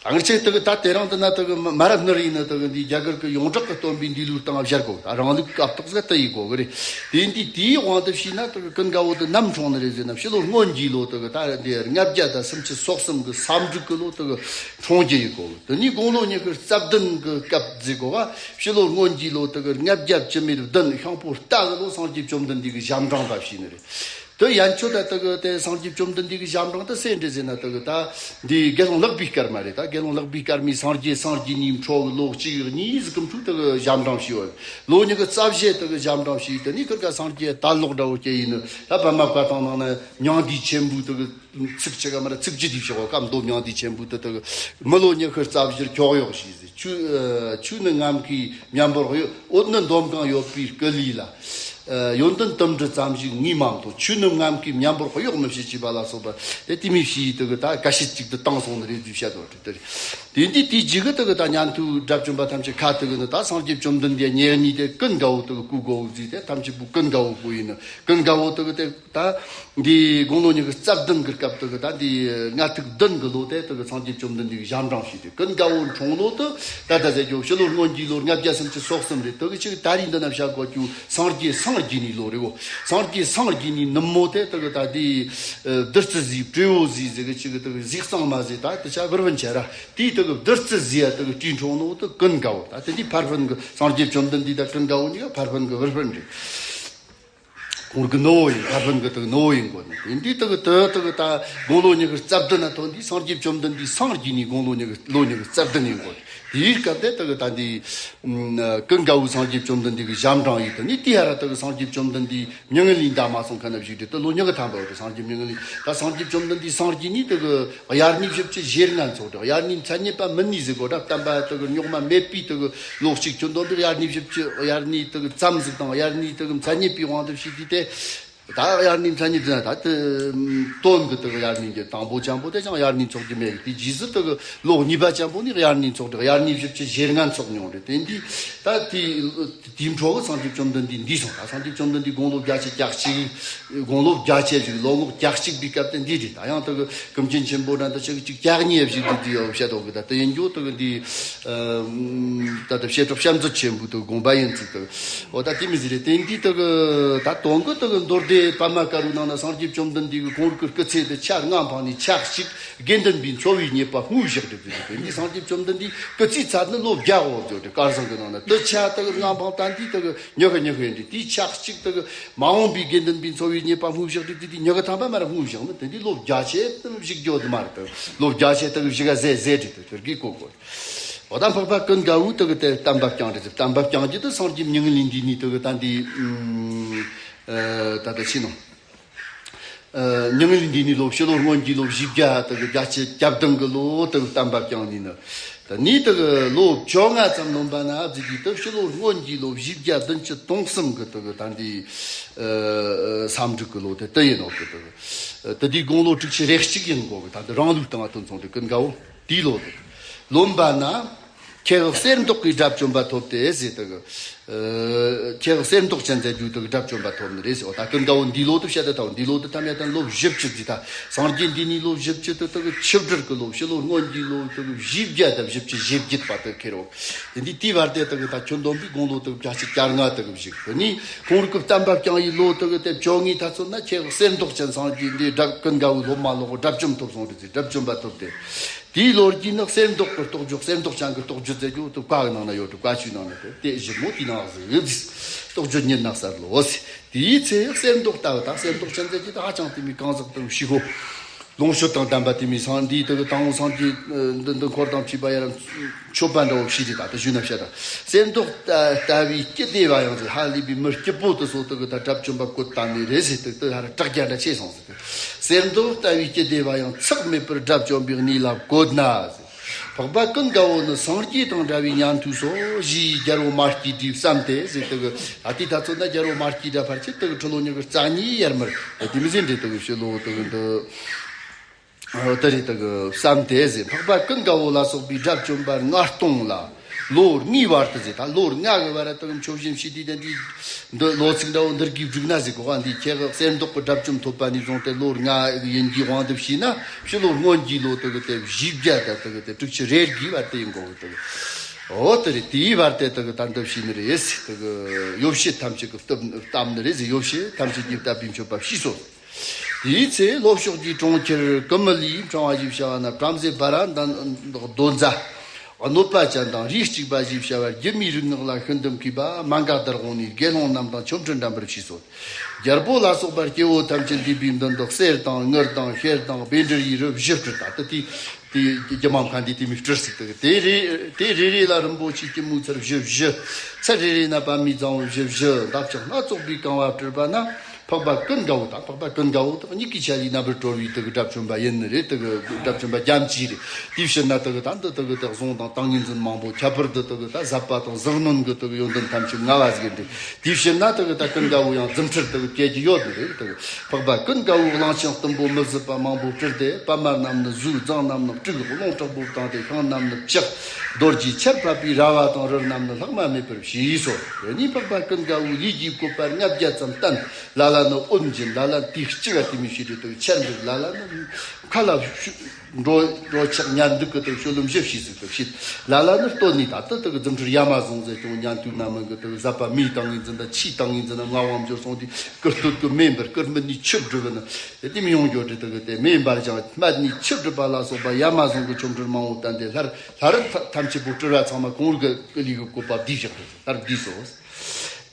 ད་ང་ཚོས་དེ་གི་ད་དེ་རིང་དུ་ན་དེ་གི་མ་མ་རབས་ནི་རིགས་ནི་དེ་གི་འདི་རྒྱ་གར་གྱི་ཡོངས་གྲགས་ཀྱི་སྟོན་པའི་འདི་ལུགས་དང་སྦྱར་དགོས། ད་རང་ལུགས་སྐབས་ཐོག་ཟིག་དེ་ཡེད་དགོས་གི་རེད། དེ་འདི་དེའི་དབང་དུ་བྱས་ན་དེ་གི་ཀུན་དགའ་བོ་དེ་ནམ་འཁྲུངས་ནི་རེད་ཟེར་ན། ཕྱི་ལོ་སྔོན་གྱི་ལོ་དེ་གི་ད་འདི་ལྔ་བརྒྱ་དང་སུམ་ཅུ་སོ་གསུམ་གི་སེམས་འབྲུག་གི་ལོ་དེ་གི་འཁྲུངས་རྒྱུ་ཡིན་གོ་གི། དེ་ནས་དགུང་ལོ་ཉི་ཤུ་རྩ་བདུན་གི་སྐབས་ཟེར་གོ་ག། ཕྱི་ལོ་སྔོན་གྱི་ལོ་དེ་གི་ལྔ་བརྒྱ་བཅུ་མེད་བདུན་ཤིང་ཕོ་རྟ་གི་ལོ་སངས་རྒྱས་བཅོམ་ལྡན་འདས་ཀྱི་ཞབས་འབྲིང་པ་བྱས་ནི་རེད། དེ་ཡན་ཆོད་ད་དེ་གི་དེ་སངས་རྒྱས་བཅོམ་ལྡན་འདས་ཀྱི་ཞབས་འབྲིང་དེ་སུ་འདྲ་ཟེར་ན། དེ་གི་ད་འདི་དགེ་སློང་ལེགས་པའི་སྐར་མ་རེད། ད་དགེ་སློང་ལེགས་པའི་སྐར་མས་སངས་རྒྱས་སངས་རྒྱས་ནས་འཕྲོ་གི་ལོ་གཅིག་གཉིས་ཟིག་གི་འཕྲོ་དེ་གི་ཞབས་འབྲིང་བྱས་ཡོད། ལོ་ཉི་ཤུ་རྩ་བཞི་དེ་གི་ཞབས་འབྲིང་བྱས། དེ་ནས་ཁུར་ག་སངས་རྒྱས་ད་ལོག་འདྲ་བོ་སྐྱེས་ཡིན་ནི། ད་པདྨ་བཀའ་ཐང་ནང་ན་མྱང་འདས་ཆེན་པོའི་དེ་གི་ཚིགས་བཅད་ག་མ་ར་ཚིགས་བཅད་དེ་བཞག་ག། མདོ་མྱང་འདས་ཆེན་པོའི་དེ་དེ་གི་མི་ལོ་ཉི་ཤུ་རྩ་བཞིར་ཁྱོག་གཡོག་བྱས་ཟེར། ཆོས་ཨ་ཆོས་ནི་ངམ་མཁའི་མཉམ་པོར་གཡོ། འོད་ནི་འདོམ་གང་ཡོད་པའི་སྐུ་ལུས་ལ། ཨ་ཡོན་ཏན་དུམ་གྲུ་ཙམ་ཞིག་ངས་མ་མཐོང་། ཆོས་ནི་ངམ་མཁའི་མཉམ་པོར་གཡོ་མི་ཤེས་ཅེས་པ་ལ་སོགས་པ་དེ་དེ་མི་ཤེས། དེ་གི་ད་ག་ཤེད་ཅིག་ཏུ་བཏང་སོང་ནི་རེད་ཟེར་བཤད་དོ་དེ་རེད། དེ་འདི་དེའི་རྗེས་གི་དེ་གི་ད་ཉན་ཐོས་དགྲ་བཅོམ་པ་ཐམས་ཅད་ཁ་དེ་གི་ནི་ད་སངས་རྒྱས་བཅོམ་ལྡན་འདས་ཉེ་གནས་དེ་ཀུན་དགའ་བོ་དེ་གི་བསྐོ་དགོས་ཟེར། དེ་ཐམས་ཅད་པོ་ཀུན་དགའ་བོ་བསྐོ་ཡིན་ནི། ཀུན་དགའ་བོ་དེ་གི་དེ། ད་འདི་དགུང་ལོ་ཉི་ཤུ་རྩ་བདུན་གྱི་སྐབས་དེ་གི་ད་འདི་ལྔ་ཐིག་བདུན་གྱི་ལོ་དེ་དེ་གི་སངས་རྒྱས་བཅོམ་ལྡན་འདས་ཀྱི་ཞབས་འབྲིང་བྱས་ཏེ། ཀུན་དགའ་བོ་འཁྲུངས་ལོ་དེ་ད་ད་ཟེར་རྒྱུ་ཕྱི་ལོ་སྔོན་གྱི་ལོ་ལྔ་བརྒྱ་སུམ་ཅུ་སོ་གསུམ་རེད། དེ་གི་ཅིག་ད་རིང་འདི་ན་བཤད་དགོས་རྒྱུ་སངས་རྒྱས་སངས་རྒྱས་ནས་ལོ་རེད་བོ། སངས་རྒྱས་སངས་རྒྱས་ནས་ནུབ་མོ་དེ་དེ་གི་ད་འདི་བདུད་རྩི་བཟའི་སྤྲེའུ་བཟའི་ཟེར་གི་ཅིག་གི་དེ་གི་ཟས་གཙང་མ་ཟེར། ད་དེ་ཆ་བུར་བུན་ཆ་ར་དེའི་དེ་གི་བདུད་རྩི་བཟའི་ཡ་དེ་གི་དྲིན་འཁྲུངས་ནོ་དེ་ཀུན་དགའ་བོ། ད་དེ་འདི་ཕར་ཕན་གི་སངས་རྒྱས་བཅོམ་ལྡན་འདས་ད་ཀུན་དགའ་བོ་གཉིས་ཀ་ཕར་ཕན་གི་བུར་བུན་རེད། ཁོང་གི་ནུ་བོ་ཡིན། ཕ་སྤུན་གི་དག་ནུ་བོ་ཡིན་དགོས་ནི། དེ་འདི་དག་དུ་དག་ད་དགུང་ལོ་ཉི་ཤུ་རྩ་བདུན་ན་ཐོན་དུས་སངས་རྒྱས་བཅོམ་ལྡན་འདས་སངས་རྒྱས་ནས་དགུང་ལོ་ཉི་ཤུ་ལོ་ཉི་ཤུ་རྩ་བདུན་ཡིན་དགོས། དེའི་སྐབས་དེ་དག་ད་འདི་ཀུན་དགའ་བོས་སངས་རྒྱས་བཅོམ་ལྡན་འདས་ཀྱི་ཞབས་འབྲིང་ཡིན། དེ་ནས་དེ་ཧ་ར་དག་སངས་རྒྱས་བཅོམ་ལྡན་འདས་མྱ་ངན་ལས་འདའ་མ་སོང་ཁ་ན་བཞུགས་དུས་དེ་ལོ་ཉི་ཤུ་ཐམ་པ་བར་དུ་སངས་རྒྱས་མྱ་ངན་ལས། ད་སངས་རྒྱས་བཅོམ་ལྡན་འདས་སངས་རྒྱས་ནས་དག་དབྱར་གནས་བཞི་བཅུ་ཞེ་ལྔ་འཚོགས་དག། དབྱར་གནས་མཚན་ཉིད་པ་མིན་ནི་ཟེར་གོ་ད། བསྟན་པ་དག་རྙོག་མ་མེད་པའི་དག་ལོ་གཅིག་ཁྱོན་བསྡོམས་པའི་དབྱར་གནས་བཞི་བཅུ་དབྱར་གནས་དག་ཙམ་ཟིག་དང་། དབྱར་གནས་དག་མཚན་ཉིད་པའི་དབང་དུ་བྱས་དུས་དེ། ད་དབྱར་གནས་མཚན་ཉིད་དུ་ད་དེ་དོན་གྱི་དེ་གི་དབྱར་གནས་ཀྱི་དང་པོ་ཅན་པོ་དེ་ཅང་དབྱར་གནས་འཚོགས་རྒྱུ་མེད་གི། དེ་རྗེས་སུ་དེ་གི་ལོ་གཉིས་པ་ཅན་པོ་ནི་དབྱར་གནས་འཚོགས་ཏེ་དབྱར་གནས་བཞི་བཅུ་ཞེ་ལྔ་འཚོགས་མྱོང་རེད། དེ་འདི་ད་དེ་དེའི་འཕྲོ་གི་སངས་རྒྱས་བཅོམ་ལྡན་འདས་འདས་སོང་། ད་སངས་རྒྱས་བཅོམ་ལྡན་འདས་དགུང་ལོ་བརྒྱད་ཅུ་གྱ་གཅིག་དགུང་ལོ་བརྒྱད་ཅུ་ཞིག་ལོ་ངོ་གྱ་གཅིག་པའི་སྐབས་དེ་འདི་རེད། ད་ཡང་དེ་གི་ཀུན་མཁྱེན་ཆེན་པོ་འདྲ་འདི་ཆ་གི་ཅིག་གྱ་གཉིས་ཞིག་འདི་འདི་ཡོད་བཤད་འདུག་གི། ད་དེ་ཡིན་རྒྱུ་དེ་གི་འདི་ད་ལྟ་བཤད་གྲོགས་བྱམས་མཛོད་ཆེན་པོའི་དེ་དགོངས་པ་ཡིན་ཚུལ་དེ། འོ་ད་དེ་མི་ཟེར་རེད། དེ་འདི་དེ་གི་ད་དོན་གི་དེ་གི་མདོ་སྡེ་པདྨ་དཀར་པོའི་ནང་ན་སངས་རྒྱས་བཅོམ་ལྡན་འདས་ཀྱི་ཁོང་གི་སྐུ་ཚེ་དེ་ཆ་ལྔ་འཕངས་ནས་ཆ་གཅིག་དགེ་འདུན་པའི་འཚོ་བའི་རྙེད་པ་དངོས་བཞག་སྒྲུབ་ཀྱི་འདུག། དེ་འདི་སངས་རྒྱས་བཅོམ་ལྡན་འདས་སྐུ་ཚེའི་ཚད་ནི་ལོ་བརྒྱ་འོ་བརྗོད་དེ། སྐལ་བཟང་གི་ནང་ན་དེ་ཆ་དེ་གི་ལྔ་འཕངས་ད་འདི་དེ་གི་ཉི་ཤུ་ཉི་ཤུ་ཡིན་དེ། དེའི་ཆ་གཅིག་དེ་གི་མ་འོངས་པའི་དགེ་འདུན་པའི་འཚོ་བའི་རྙེད་པ་དངོས་བཞག་སྒྲུབ་ཀྱི་འདི་ཉི་ཤུ་ཐམ་པ་མ་ར་དངོས་བཞག་ནི་དེ་འདི་ལོ་བརྒྱ་ཆེ་བཞུགས་རྒྱུ་དེ་མ་རེད། དེ་ལོ་བརྒྱ་ཆེ་དེ་གི་བཞི་ག་ཟེ་ཟེ་དེ་དེ་དེར་གི་གོ་གོ། འོ་ད་འཕགས་པ་ཀུན་དགའ་བོས་དེ་གི་དེ་བསྟན་པ་བསྐྱངས་རེད། བསྟན་པ་བསྐྱངས་རྒྱུ་དེ་སངས་རྒྱས་མྱ་ངན་ལས་འདས་ནས་དེ་གི་ད་འདི་ད་ལྟ་ཕྱིན་ནོ། མྱ་ངན་ལས་འདས་ནས་ལོ་ཕྱི་ལོ་སྔོན་གྱི་ལོ་བཞི་བརྒྱ་དེ་གི་བརྒྱད་ཅུ་གྱ་བདུན་གི་ལོ་དེ་གི་བསྟན་པ་བསྐྱངས་ནས་ནི། ད་ནི་དེ་གི་ལོ་བཅོ་ལྔ་ཙམ་ལོན་པ་ན་ཨ་ཙི་གི་དེ་ཕྱི་ལོ་སྔོན་གྱི་ལོ་བཞི་བརྒྱ་བདུན་ཅུ་དོན་གསུམ་གི་དེ་གི་ད་འདི་ཨ་སུམ་ཅུ་གི་ལོ་དེ་དེ་ཡིན་ནོ་གི། དེ་གི་དེ་དུས་དགུང་ལོ་དྲུག་ཅུ་རེ་གཅིག་ཡིན་གོ་གི། ད་འདི་རང་ལུགས་སྟེང་ང་ཐོན་སོང་དེ་ཀུན་དགའ་བོ། དེའི་ལོ་དེ་ལོན་པ་ན། ཁྱེད་གསེར་མདོག་གི་དགྲ་བཅོམ་པ་ཐོབ་སྟེ་ཟེར་དེ་གི། ཨ་ཁྱེད་གསེར་མདོག་ཅན་ཟེར་རྒྱུ་དེ་གི་དགྲ་བཅོམ་པ་ཐོབ་ནི་རེད་ཟེར། འོ་ད་ཀུན་དགའ་བོ་འདི་ལོ་དེ་བཤད་དེ་ཐལ། འདི་ལོ་དེ་ཐམ་ཡ་ད་ལོ་བཞི་བཅུ་ཟིག། ད་སངས་རྒྱས་འདས་ནས་ལོ་བཞི་བཅུ་དེ་དེ་གི་ཆིག་སྦྲུལ་གི་ལོ་ཕྱི་ལོ་སྔོན་གྱི་ལོ་དེ་གི་བཞི་བརྒྱ་དང་བཞི་བཅུ་ཞེ་བརྒྱད་པ་དེ་ཁེལ་རོ། དེ་འདི་དེའི་བར་དེ་དེ་གི་ད་ཁྱོན་བསྡོམས་པའི་དགུང་ལོ་དེ་གི་བརྒྱད་ཅུ་གྱ་ལྔ་དེ་གི་བཞུགས། དེ་ནས་ཁོང་རང་གི་བསྟན་པ་བསྐྱངས་ཡི་ལོ་དེ་གི་དེ་བཅོ་ལྔའི་ཐ་ཚོད་ན་ཁྱེད་གསེར་མདོག་ཅན་སངས་རྒྱས་འདི་དགྲ་ཀུན་དགའ་བོའི་སློབ་མ་ལོག་དགྲ་བཅོམ་ཐོབ་སོང་རེད་ཟེར། དགྲ་བཅོམ་པ་ཐོབ་སྟེ། དེའི་ལོ་རྒྱུས་ནི་གསེར་མདོག་གི་རྟོགས་བརྗོད། གསེར་མདོག་ཅན་གྱི་རྟོགས་བརྗོད་ཟེར་རྒྱུ་དེ་བཀའ་གི་ནང་ན་ཡོད་དེ། བཀའ་ཆོས་ནང་ན་དེ་དེ་ཞིབ་མོ་དེའི་ནང་ཟིག་ཡོད་ཟིག། རྟོགས་བརྗོད་ཉི་ཤུ་རྩ་གསུམ་ལོ་ཟེར། དེའི་ཚེ་གསེར་མདོག་ལྟ་བུ་ད་གསེར་མདོག་ཅན་ཟེར་རྒྱུ་དེ་ཧ་ཅང་དེ་མོ་གང་ཟག་དེ་ཞིག་གོ། ལོངས་སྤྱོད་དང་ལྡན་པ་དེ་མོ་སངས་འདི་དེ་གི་དང་པོ་སངས་རྒྱས་འདི་འདི་འཁོར་དང་བཅས་པ་ཡར་མཆོད་པ་འདྲ་བོ་བྱས་ཏེ། ད་ལྟ་ཞུས་ན་བཤད་ད། གསེར་མདོག་ལྟ་བུའི་སྐྱིད་བདེ་བ་ཡང་ཟེར། ཧ་ལས་པའི་མི་སྐྱིད་པོ་དེ་ཚོ་དེ་གི་ད་དགྲ་བཅོམ་པ་བཀོད་བཏང་ནི་རེད་ཟེར། དེ་དེ་ཧ་ར་དྲག་རྒྱ་འདྲ་ཆེ་སོང་ཟེར། གསེར་མདོག་ལྟ་བུའི་སྐྱིད་བདེ་བ་ཡང་། ཚེགས་མེད་པར་དགྲ་བཅོམ་པའི་གནས་ལ་བཀོད་ན་ཟེར། འཕགས་པ་ཀུན་དགའ་བོ་ནི་སངས་རྒྱས་དང་འདྲ་བའི་ཉན་ཐོས་སོ་ཞེས་རྒྱལ་པོ་མ་སྐྱེས་དགྲས་བསམས་ཏེ་ཟེར། དེ་གི་ཨ་དེ་ད་ཚོད་ན་རྒྱལ་པོ་མ་སྐྱེས་དགྲ་ཕལ་ཆེར་དེ་གི་ཁྲི་ལོ་ཉི་ཤུ་རྩ་གཉིས་ཡར་མར་དེ་མི་ཟིན་འདྲེ་དེ་གི་ཕྱི་ལོ་དེ་གི་འདི། ཨ་དེ་རེད། དེ་གི་བསམས་ཏེ་ཟེར། འཕགས་པ་ཀུན་དགའ་བོ་ལ་སོགས་པའི་དགྲ་བཅོམ་པ་ལྔ་སྟོང་ལ་ལོ་ལྔའི་བར་དུ་ཟེར། ད་ལོ་ལྔ་གི་བར་དུ་མཆོད་བཤམས་བྱས་དུས་དེ་འདི་འདི་ལོ་ཚིགས་འདྲ་བོ་འདིར་གིས་བསྒྲིགས་ན་ཟེར་གོ་ག། འདི་ཁྱེད་གི་གསེར་མདོག་གི་དགྲ་བཅོམ་ཐོབ་པ་ནས་བཟུང་སྟེ་ལོ་ལྔ་ཡིན་གྱི་དབང་དུ་བྱས་ན་ཕྱི་ལོ་སྔོན་གྱི་ལོ་དེ་གི་དེ་བཞི་བརྒྱ་དང་དེ་གི་དེ་དྲུག་ཅུ་རེ་དགུའི་བར་དུ་ཡིན་གོ་གི། དེ་གི་འོ་དེ་རེད། དེའི་བར་དུ་དེ་གི་ད་འདི་བྱས་ནི་རེད་ཟེར། དེ་གི་ཡོ་བྱད་ཐམས་ཅད་གི་བཏབ་བཏབ་ནི་རེད་ཟེར། ཡོ་བྱད་ཐམས་ཅད་ཀྱིས་བཏབ་པའི་མཆོད་པ་ཕྱིས་སོ། དེའི་ཚེ་ལྷོ་ཕྱོགས་ཀྱི་གྲོང་ཁྱེར་ཀུ་མུ་ལིའི་འཕྲེང་བ་ཞེས་བྱ་བ་ན་བྲམ་ཟེ་བྷ་ར་དྭ་ནི་གདོན་མཛའ་གནོད་པ་ཅན་དང་རིགས་གཅིག་པ་ཞེས་བྱ་བ་སྒྱུ་མའི་རིག་སྔགས་ལ་ཤིན་ཏུ་མཁས་པ་མ་ག་དྷར་དབང་ནས་དགེ་སློང་རྣམས་དང་ཆོ་འཕྲུལ་འགྲན་པར་ཞུས་སོ། རྒྱལ་པོ་ལ་སོགས་པ་སྐྱེ་བོ་ཐམས་ཅད་འདུས་པའི་མདུན་དུ་གསེར་དང་དངུལ་དང་ཤེལ་དང་བཻ་ཌཱུརྱའི་རི་བཞི་སྤྲུལ། ད་ལྟ་དེའི་དེ་རྒྱུ་མ་ཁ་འདི་དེ་མི་སྤྲུལ་ཟིག། དེ་དེ་རེ་དེ་རེ་རེ་ལ་རིན་པོ་ཆེའི་སྐྱི་མོའི་ཚར་བཞི་བཞི། ཚར་རེ་རེ་ན་པདྨའི་རྫིང་བུ་བཞི་བཞི། འདབ་ཆགས་སྣ་ཚོགས་པའི་གང་བ་སྤྲུལ་པ་ན་འཕགས་པ་ཀུན་དགའ་བོ་དང་། འཕགས་པ་ཀུན་དགའ་བོ་དག་གཉིས་ཀྱི་ཆ་ལས་རྣམ་པར་གྲོལ་བའི་དེ་གི་དགྲ་བཅོམ་པ་ཡིན་ནི་རེད། དེ་གི་དགྲ་བཅོམ་པ་རྒྱ་མཚོ་རེད། དེའི་ཕྱིར་ན་དེ་གི་ད་འདི་དེ་གི་དེ་གཟུངས་དང་ཏིང་ངེ་འཛིན་མང་པོ། ཁྱད་པར་དུ་དེ་གི་ད་ཟབ་པ་དང་ཟབ་གནོན་གི་དེ་གི་ཡོན་ཏན་ཐམས་ཅད་མངའ་བ་ཟིག་ཡིན་ཏེ། དེའི་ཕྱིར་ན་དེ་གི་ད་ཀུན་དགའ་བོ་ཡང་རྫུ་འཕྲུལ་དེ་གི་སྐྱེ་རྒྱུ་ཡོད་ནི་རེད། དེ་གི་འཕགས་པ་ཀུན་དགའ་བོའི་གླང་ཆེན་གཏུམ་པོ་མི་བཟོད་པ་མང་པོ་སྤྲུལ་ཏེ། པདྨ་རྣམས་ནི་གཟུགས། རྫིང་རྣམས་ནི་དཀྲུགས། རླུང་དྲག་པོ་བཏང་སྟེ་ཤིང་རྣམས་ནི་བཅག། རྡོ་རྗེ་ཆར་ཕབ་པའི་ར་བ་དང་རི་རྣམས་ནི་ལྷག་མ་མེད་པར་བྱས་སོ། དེ་ནས་འཕགས་པ་ཀུན་དགའ་བོས་ལས་ཀྱི་བཀོད་པ་ལྔ་བརྒྱ་ཙམ་བསྟན། ལ་ལ་ནི་འོད་འབྱིན། ལ་ལ་དུས་གཅིག་ག་དེ་མོ་བྱས་ཏེ་དེ་གི་ཆར་འབེབས། ལ་ལ་ནི་མཁའ་ལ་འགྲོ་འགྲོ་འཆག་ཉ་འདུག་གི་དེ་གི་སྤྱོད་ལམ་བཞི་བྱས་ཟིག་ཏུ་བྱེད། ལ་ལ་ནི་སྟོད་ནས་ད་ལྟ་དེ་གི་རྫུ་འཕྲུལ་ཡ་མ་ཟུང་ཟེར་ཀྱང་ཉན་ཐོས་རྣམས་གི་དེ་གི་ཟབ་པ་མེའི་ཏིང་ངེ་འཛིན་དང་ཆུའི་ཏིང་ངེ་འཛིན་དང་མངའ་དབང་འབྱོར་སོང་དུས་སྐུ་སྟོད་ཀྱི་མེ་འབར། སྐུ་སྨད་ནས་ཆུ་སྒྲིབ་པ་ནི་དེ་མི་ཡོང་རྒྱུ་རེད། དེ་གི་དེ་མེ་འབར་ཀྱང་སྨད་ནས་ཆུ་སྒྲིབ་པ་ལ་སོགས་པ་ཡ་མ་ཟུང་གི་ཆོ་འཕྲུལ་མང་པོ་བསྟན་ཏེ་ལྷ་ལྷ་རི་ཐམས་ཅད་པོ་སྤྲུལ་བ་ཚང་མ་ཁོང་གི་ལུས་ཀྱི་བཀོད་པ་བསྡུས་བཞག་རེད། ལྷར་བསྡུས་སོ།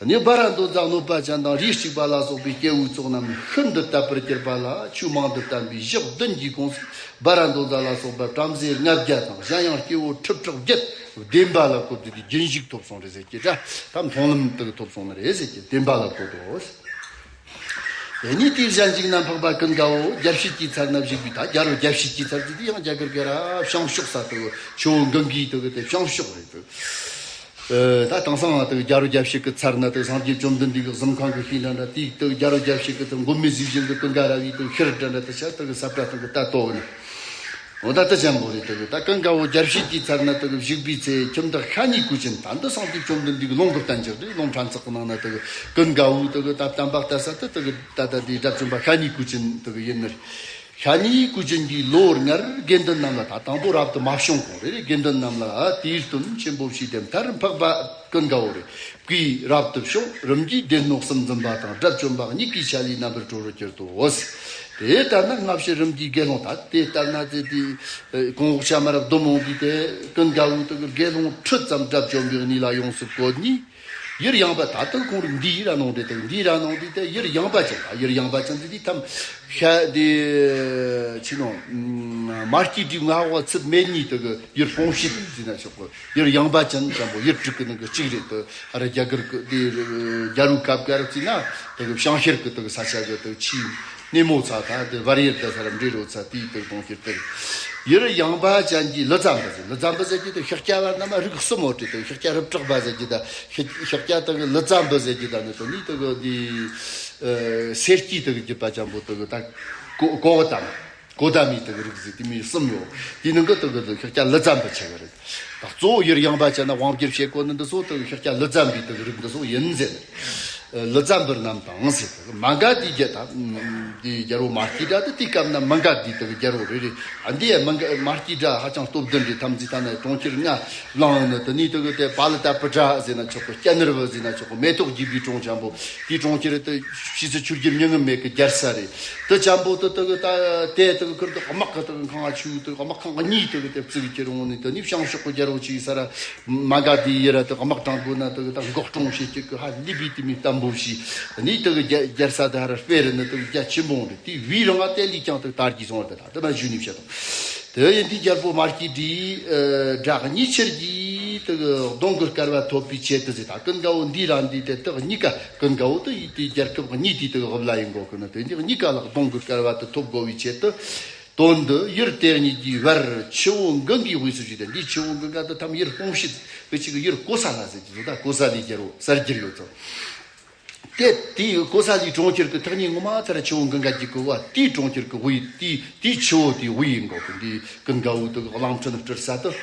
ནི་བྷ་ར་དྭ་ནི་གནོད་པ་ཅན་དང་རིགས་གཅིག་པ་ལ་སོགས་པའི་སྐྱེ་བོའི་ཚོགས་རྣམས་ཤིན་ཏུ་དད་པར་གྱུར་པ་ལ་ཆོས་མང་དུ་བསྟན་པའི་ཞག་བདུན་གྱི་གོང་དུ་བྷ་ར་དྭ་ནི་ལ་སོགས་པ་བྲམ་ཟེ་ལྔ་བརྒྱ་དང་གཞན་ཡང་སྐྱེ་བོ་ཁྲི་ཕྲག་བརྒྱད་བདེན་པ་ལ་བཀོད་དེ་རྒྱུན་ཞུགས་ཐོབ་སོང་རེད་ཟེར་གྱི་འདྲ། ད་མཐོང་ལམ་དུ་ཐོབ་སོང་ནི་རེད་ཟེར་གྱི་བདེན་པ་ལ་བཀོད་དོ། དེ་ནས་དེའི་གཞན་ཞིག་ན་འཕགས་པ་ཀུན་དགའ་བོ་རྒྱལ་བྱེད་ཀྱི་ཚལ་ན་བཞུགས་པའི། ད་རྒྱལ་རོ་རྒྱལ་བྱེད་ཀྱི་ཚལ་ཟེར་དུས་ཡང་རྒྱ་གར་ག་ར་བྱང་ཕྱོགས་ས་དུ་ཆུ་བོ་གངྒཱའི་དུ་གི་དེ་བྱང་ཕྱོགས་རེད་དུ། ད་དེང་སང་དུ་རྒྱལ་རོ་རྒྱལ་བཤད་གི་ཚར་ན་དུ་སངས་རྒྱས་བཅོམ་ལྡན་འདས་ཀྱི་གཟིམ་ཁང་གི་ཤིང་འདྲ་འདྲ་དེའི་དུ་རྒྱལ་རོ་རྒྱལ་བཤད་གི་དུ་མགོན་མེད་གཟུགས་ཅན་གི་ཀུན་དགའ་ར་བའི་དུ་ཤེལ་འདྲ་འདྲ་དུ་ཆ་དུ་གི་ས་བཀྲ་སྟེང་གི་ད་ལྟོ་གི་ནི། འོ་ད་དུ་ཅང་གོ་རེད། དུ་གི་ད་ཀུན་དགའ་བོ་རྒྱལ་བཤད་ཀྱི་ཚར་ན་དུ་གི་བཞུགས་པའི་ཚེ་ཁྱིམ་བདག་ཤ་ཉེ་བུ་ཅན། ད་འདི་སངས་རྒྱས་བཅོམ་ལྡན་འདས་ཀྱི་ལུང་གི་བསྟན་འཇགས་རེད། ལུང་ཕྲན་ཚེགས་གི་ནང་ན་དུ་གི་ཀུན་དགའ་བོ་དུ་གི་ད་བསྟན་པ་ལྟ་ས་དུ་དུ་གི་ད་ད་དེ་དགྲ་བཅོམ་པ་ཤ་ཉེ་བུ་ཅན་དུ་གི་ཡིན་ནི་རེད། ཤ་ཉེ་བུ་ཅན་གྱིས་ལོ་ལྔར་དགེ་འདུན་རྣམས་ལ། ད་དང་པོ་རབ་ཏུ་མ་བྱུང་གོང་རེད། དགེ་འདུན་རྣམས་ལ་དེའི་སྟོན་ཆེན་པོ་བྱས་ཏེ། མཐར་འཕགས་པ་ཀུན་དགའ་བོ་རེ་བོས་རབ་ཏུ་བྱུང་། རིམ་གྱིས་སྡེ་སྣོད་གསུམ་འཛིན་པ་དང་སྒྲ་བཅོམ་པ་གཉིས་ཀའི་ཆ་ལས་རྣམ་པར་གྲོལ་བར་གྱུར་ཏོ། དེ་ལྟར་ན་སྔ་ཕྱི་རིམ་གྱིས་དགེ་སློང་། ད་དེ་ལྟར་ན་ཚེ་དེའི་གོང་འོག་ཆ་མ་རབ་སྡོམ་འོང་དུས་ཏེ་ཀུན་དགའ་བོ་དུ་གི་དགེ་སློང་ཁྲི་ཙམ་སྒྲ་བཅོམ་པའི་གནས་ལ་ཡོངས་སུ་བཀོད་ནས། ཡུལ་ཡངས་པ། ད་ལྟ་ཁོང་རིགས་འདིའི་ར་ནང་དེ་དང་འདིའི་ར་ནང་དེ་དེ་ཡུལ་ཡངས་པ་ཅན། ད་ཡུལ་ཡངས་པ་ཅན་དེ་དེ་ཐམ་ཤ་དེ་ཆི་ནོ་མ་སྐྱིད་དྲི་ང་བ་ཚིབ་མེད་ནི་དེ་གི་ཡུལ་སྤོང་བྱེད་ཟེར་ན་ཆོག་གི། ཡུལ་ཡངས་པ་ཅན་ཙམ་པོ་ཡུལ་དྲུག་གི་ནང་གི་གཅིག་རེད། དེ་ཨ་ར་རྒྱ་གར་གི་དེ་རྒྱ་རུ་ཁབ་ག་རུ་བརྩིས་ན་དེ་གི་བྱང་ཤར་གི་དེ་གི་ས་ཆ་གི་དེ་ཆི། སྣེ་མོ་ཚ་ད་དེ་བར་ཡར་ད་ས་ར་འབྲི་རོ་ཚ་དེའི་དེ་གྲོང་ཁྱེར་དེར། ཡུལ་ཡངས་པ་ཅན་གྱི་ལི་ཙམ་པ་ཟེར། ལི་ཙམ་པ་ཟེར་གྱི་དེ་ཤཱཀྱ་བ་རྣམས་རིགས་གསུམ་འོ་དེ་དེ་ཤཱཀྱ་རི་བྲག་པ་ཟེར་གྱི་ད་ཤཱཀྱ་དེ་གི་ལི་ཙམ་པ་ཟེར་གྱི་ད་ནི་དེ་ནི་དེ་གི་དེ་སེར་སྐྱའི་དེ་གི་རྒྱུད་པ་ཅན་པོ་དེ་གི་ད་གོ་གོ་བ་དམ་གོ་ད་མི་དེ་གི་རིགས་ཟེར་དེ་མི་གསུམ་ཡོད། དེ་ནང་གི་དེ་གི་དེ་ཤཱཀྱ་ལི་ཙམ་པ་ཆེ་གི་རེད། ད་གཙོ་བོ་ཡུལ་ཡངས་པ་ཅན་ན་དབང་བསྒྱུར་བྱེད་དགོས་ནི་འདི་ཚོ་དེ་ཤཱཀྱ་ལི་ཙམ་པའི་དེ་གི་རིགས་འདི་ཚོ་ཡིན་ཟེར། ལི་ཙམ་པར་རྣམས་དང་ཟེར། མ་ག་དྷི་རྒྱལ་ད་དེ་རྒྱལ་པོ་མ་སྐྱིད་དྲ་དེ་དེའི་སྐབས་ན་མ་ག་དྷི་དེ་གི་རྒྱལ་པོ་རེ་རེ། ཨ་འདི་ཡ་མ་ག་མ་སྐྱིད་དྲ་ཧ་ཅང་སྟོབས་ལྡན་རེ། ཐམས་ཅད་ད་ནི་གྲོང་ཁྱེར་ལྔ་བླངས་ནི་དེ་ནི་དེ་གི་དེ་པ་ལི་ཏ་པུ་ཏྲ་ཟེར་ན་ཆོག་གི། སྐྱ་ནར་བུ་ཟེར་ན་ཆོག་གི། མེ་ཏོག་རྒྱས་པའི་གྲོང་ཆེན་པོ་དེའི་གྲོང་ཁྱེར་དེ་ཕྱིས་སུ་ཆུ་རྒྱུན་མྱ་ངམ་མེད་གི་རྒྱལ་ས་རེད། དེ་ཅན་པོ་དེ་དེ་གི་ད་དེ་དེ་གི་ཁུར་དེ་དམག་གི་དེ་གི་ཁང་ཆུ་དེ་དམག་ཁང་གཉིས་དེ་གི་དེ་བཙུགས་ཀྱི་རུང་ནི་དེ་ནི་བྱང་ཕྱོགས་གི་རྒྱལ་པོ་ཆི་ས་ར། མ་ག་དྷི་ཡི་ར་དེ་དམག་དྲང་དགོས་ན་དེ་གི་ད་འགོག་སྲུང་བྱེད་ཀྱི་གི་ཧ་ལི་བི་དེ་མི་བརྟན་པོ་ཞིག་ནི་དེ་གི་རྒྱ་རྒྱལ་ས་དེ་ཧ་ར་སྤེལ་རེ་ནི་དེ་གི་རྒྱ་ཆེན་པོ་རེད། དེ་བི་རང་ང་དེ་ལི་ཀྱང་དེ་དར་གྱི་སོང་བ་དེ་ད་དེ་མ་ཞུ་ནི་བཤད་དང་། དེ་ཡིན་དུས་རྒྱལ་པོ་མ་སྐྱིད་དྲའི་དགྲ་གཉིས་ཆར་གྱིས་དེ་གི་གདོང་གི་སྐལ་བ་ཐོབ་པའི་ཆེད་དུ་ཟེར། ད་ཀུན་དགའ་བོ་འདི་ར་འདི་དེ་དག་གཉིས་ཀ་ཀུན་དགའ་བོ་དེ་ཡིན་དུས་རྒྱལ་ཁབ་གཉིས་དེ་དེ་གི་དབུ་བླ་ཡིན་དགོས་ཀི་ནི་དེ་གཉིས་ཀ་ལ་གདོང་གི་སྐལ་བ་དེ་ཐོབ་དགོས་པའི་ཆེད་དུ། དོན་འདི་ཡུལ་དེ་གཉིས་ཀྱི་བར་ཆུ་བོ་གངྒཱའི་དབུས་སུ་བཞུགས་ཏེ། འདི་ཆུ་བོ་གངྒཱ་འདི་ཐམ་ཡུལ་སྤོང་བྱེད་དུ་ཅིག་ཡུལ་ཀོ་ས་ལ་ཟེར་གྱི་ཡོད། ད་ཀོ་ས་ལའི་རྒྱལ་པོ་གསར་བསྒྱུར་ཡོད་ཙང་། དེ་དེའི་ཀོ་ས་ལའི་གྲོང་ཁྱེར་གྱི་ཐག་ཉེ་ངོ་མ་ཐར་ཆུ་བོ་གངྒཱ་གྱི་ཀོ་བ་དེའི་གྲོང་ཁྱེར་གྱི་དབུས་དེའི་དེའི་ཆུ་བོ་དེའི་དབུས་ཡིན་དགོས་ཀི། འདི་ཀུན་དགའ་བོ་དེ་གླིང་ཕྲན་སྤྲུལ་ས་དུ།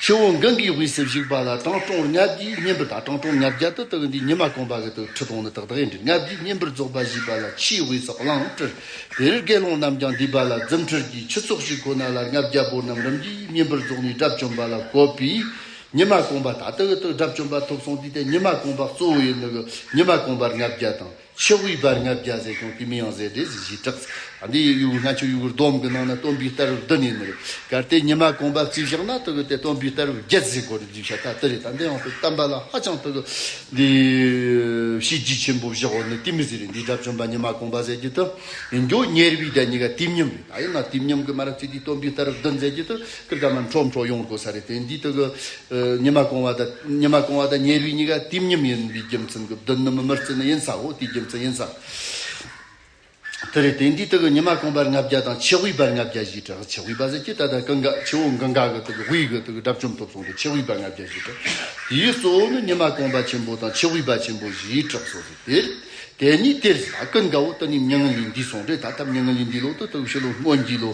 ཆུ་བོ་གངྒཱའི་དབུས་སུ་བཞུགས་པ་ལ་དྲང་སྲོང་ལྔ་བརྒྱའི་བསྙེན་པར། ད་དྲང་སྲོང་ལྔ་བརྒྱ་དེ་དག་འདི་ཉི་མ་གུང་པ་གི་དག་ཁྲི་སྟོང་ནི་དག་དག་ཡིན་དྲི། ལྔ་བརྒྱའི་བསྙེན་པར་རྫོགས་པ་བཞེས་པ་ལ་ཆུའི་དབུས་སུ་གླིང་སྤྲུལ། དེར་དགེ་སློང་རྣམས་ཀྱང་འདུས་པ་ལ་རྫུ་འཕྲུལ་གྱིས་ཆུ་ཚོགས་ཤིག་ཁོ་ན་ལ་ལྔ་བརྒྱ་པོ་རྣམས་རིམ་གྱིས་བསྙེན་པར་རྫོགས་ནས་དགྲ་བཅོམ་པ་ལ་བཀོད་པས། ཉི་མ་གུང་པ་ད་དག་དག་དགྲ་བཅོམ་པ་ཐོབ་སོང་དུས་དེ་ཉི་མ་གུང་པ་གཙོ་བོ་ཡིན་ནི་གི་ཉི་མ་གུང་པ་ལྔ་བརྒྱ་དང་། ཆུ་དབུས་པ་ལྔ་བརྒྱ་ཟེར་ཀྱང་དེ་མིན་ཡང་ཟེར་དེ་ཟེར་ཞེས་གྲགས། ཨ་འདི་ཡུ་གུར་ང་ཚོ་ཡུ་གུར་སྡོམ་གྱི་ནང་ན་སྟོན་པའི་ལྟ་བུ་བདུན་ཡིན་ནི་རེད། གལ་ཏེ་ཉི་མ་གུང་པ་བརྩིས་བཞག་ན་དེ་གི་དེ་སྟོན་པའི་ལྟ་བུ་བརྒྱད་ཟེར་དགོས་རེད་ཟེར་བྱ་ད་དེ་རེད། ད་འདི་ཡང་དེ་བསྟན་པ་ལ་ཧ་ཅང་དེ་གི་འདི་བྱས་རྗེས་ཆེན་པོ་བཞག་ཡོད་ནི་དེ་མི་ཟེར་རེད། འདི་དགྲ་བཅོམ་པ་ཉི་མ་གུང་པ་ཟེར་གྱི་དེ་ཡིན་རྒྱུ་ཉེར་བའི་དེ་གཉིས་ཀ་དུས་མཉམ་རེད། ད་ཡིན་ན་དུས་མཉམ་གྱི་མ་རབས་ཚེ་འདི་སྟོན་པའི་ལྟ་བུ་བདུན་ཟེར་གྱི་དེ་ཀིར་ཀ་མ་འཕྲོ་འཕྲོ་ཡོང་དགོས་ས་རེད། དེ་འདི་དེ་གི་ཉི་མ་གུང་བ་དང་ཉི་མ་གུང་བ་དང་ཉེར་བའི་གཉིས་ཀ་དུས་མཉམ་ཡིན་པའི་རྒྱུ་མཚན་གྱིས་བདུན་ནི་མི་མི་བརྩི་ནི་ཡིན་ས། འོ་དེའི་རྒྱུ་མཚན་ཡིན་ས། དེ་རེད། དེ་འདི་དེ་གི་ཉི་མ་གུང་པ་ལྔ་བརྒྱ་དང་ཆུ་དབུས་པ་ལྔ་བརྒྱ་ཞེས་གྲགས། ཆུ་དབུས་པ་ཟེར་གྱི་ད་ལྟ་གངྒཱ་ཆུ་བོ་གངྒཱ་གི་དེ་གི་དབུས་གི་དེ་གི་དགྲ་བཅོམ་ཐོབ་སོང་དུས་ཆུ་དབུས་པ་ལྔ་བརྒྱ་ཞེས་གྲགས། དེའི་གཙོ་བོ་ནི་ཉི་མ་གུང་པ་ཆེན་པོ་དང་ཆུ་དབུས་པ་ཆེན་པོ་ཞེས་གྲགས་སོ་ཟེར། དེ་དེ་ཉིད་དེར་ཟ་ཀུན་དགའ་བོ་དེ་ནི་མྱ་ངན་ལས་འདས་སོང་རེད། ད་ལྟ་མྱ་ངན་ལས་འདས་ལོ་དེ་དེ་གི་ཕྱི་ལོ་སྔོན་གྱི་ལོ་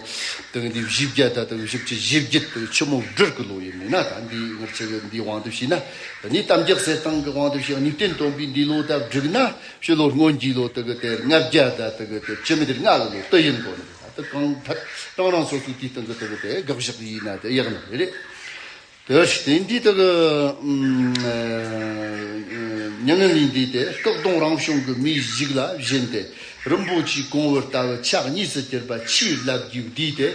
དེ་གི་འདི་བཞི་བརྒྱ་ད་དེ་གི་བཞི་བཅུ་ཞེ་བརྒྱད་དེ་གི་ཆུ་མོ་སྦྲུལ་གི་ལོ་ཡིན་ནི་ན། ད་འདི་ངར་ཆེ་གི་འདི་དབང་དུ་བྱས་ན། དེ་ནི་གཏམ་རྒྱུད་གསེར་ཐང་གི་དབང་དུ་བྱས་གཉིས་བསྟན་སྟོན་པའི་འདས་ལོ་ད་བསྒྲིགས་ན། ཕྱི་ལོ་སྔོན་གྱི་ལོ་དེ་གི་དེར་ལྔ་བརྒྱ་ད་དེ་གི་དེ་བཅུ་མེད་ལྔ་གི་ལོ་དེ་ཡིན་དགོས་ནི། ད་དེ་གང་ཐད་རང་རང་སོ་སོའི་དུས་སྟེང་གི་དེ་གི་དེ་དགག་བཞག་ཡིན་ན་དེ་ཡག་ནི་རེད། དེ་དེ་འདི་དེ་གི་མྱ་ངན་ལས་འདས་ཏེ་སྐུ་གདུང་རང་བྱུང་གི་མིའི་གཞུག་ལ་བཞེངས་ཏེ། རིན་པོ་ཆེའི་གོང་བུ་ལྟ་བུ་ཕྱག་གཉིས་སུ་གྱུར་པ་ཆེའི་ལབ་ཀྱིས་བསྡུས་ཏེ།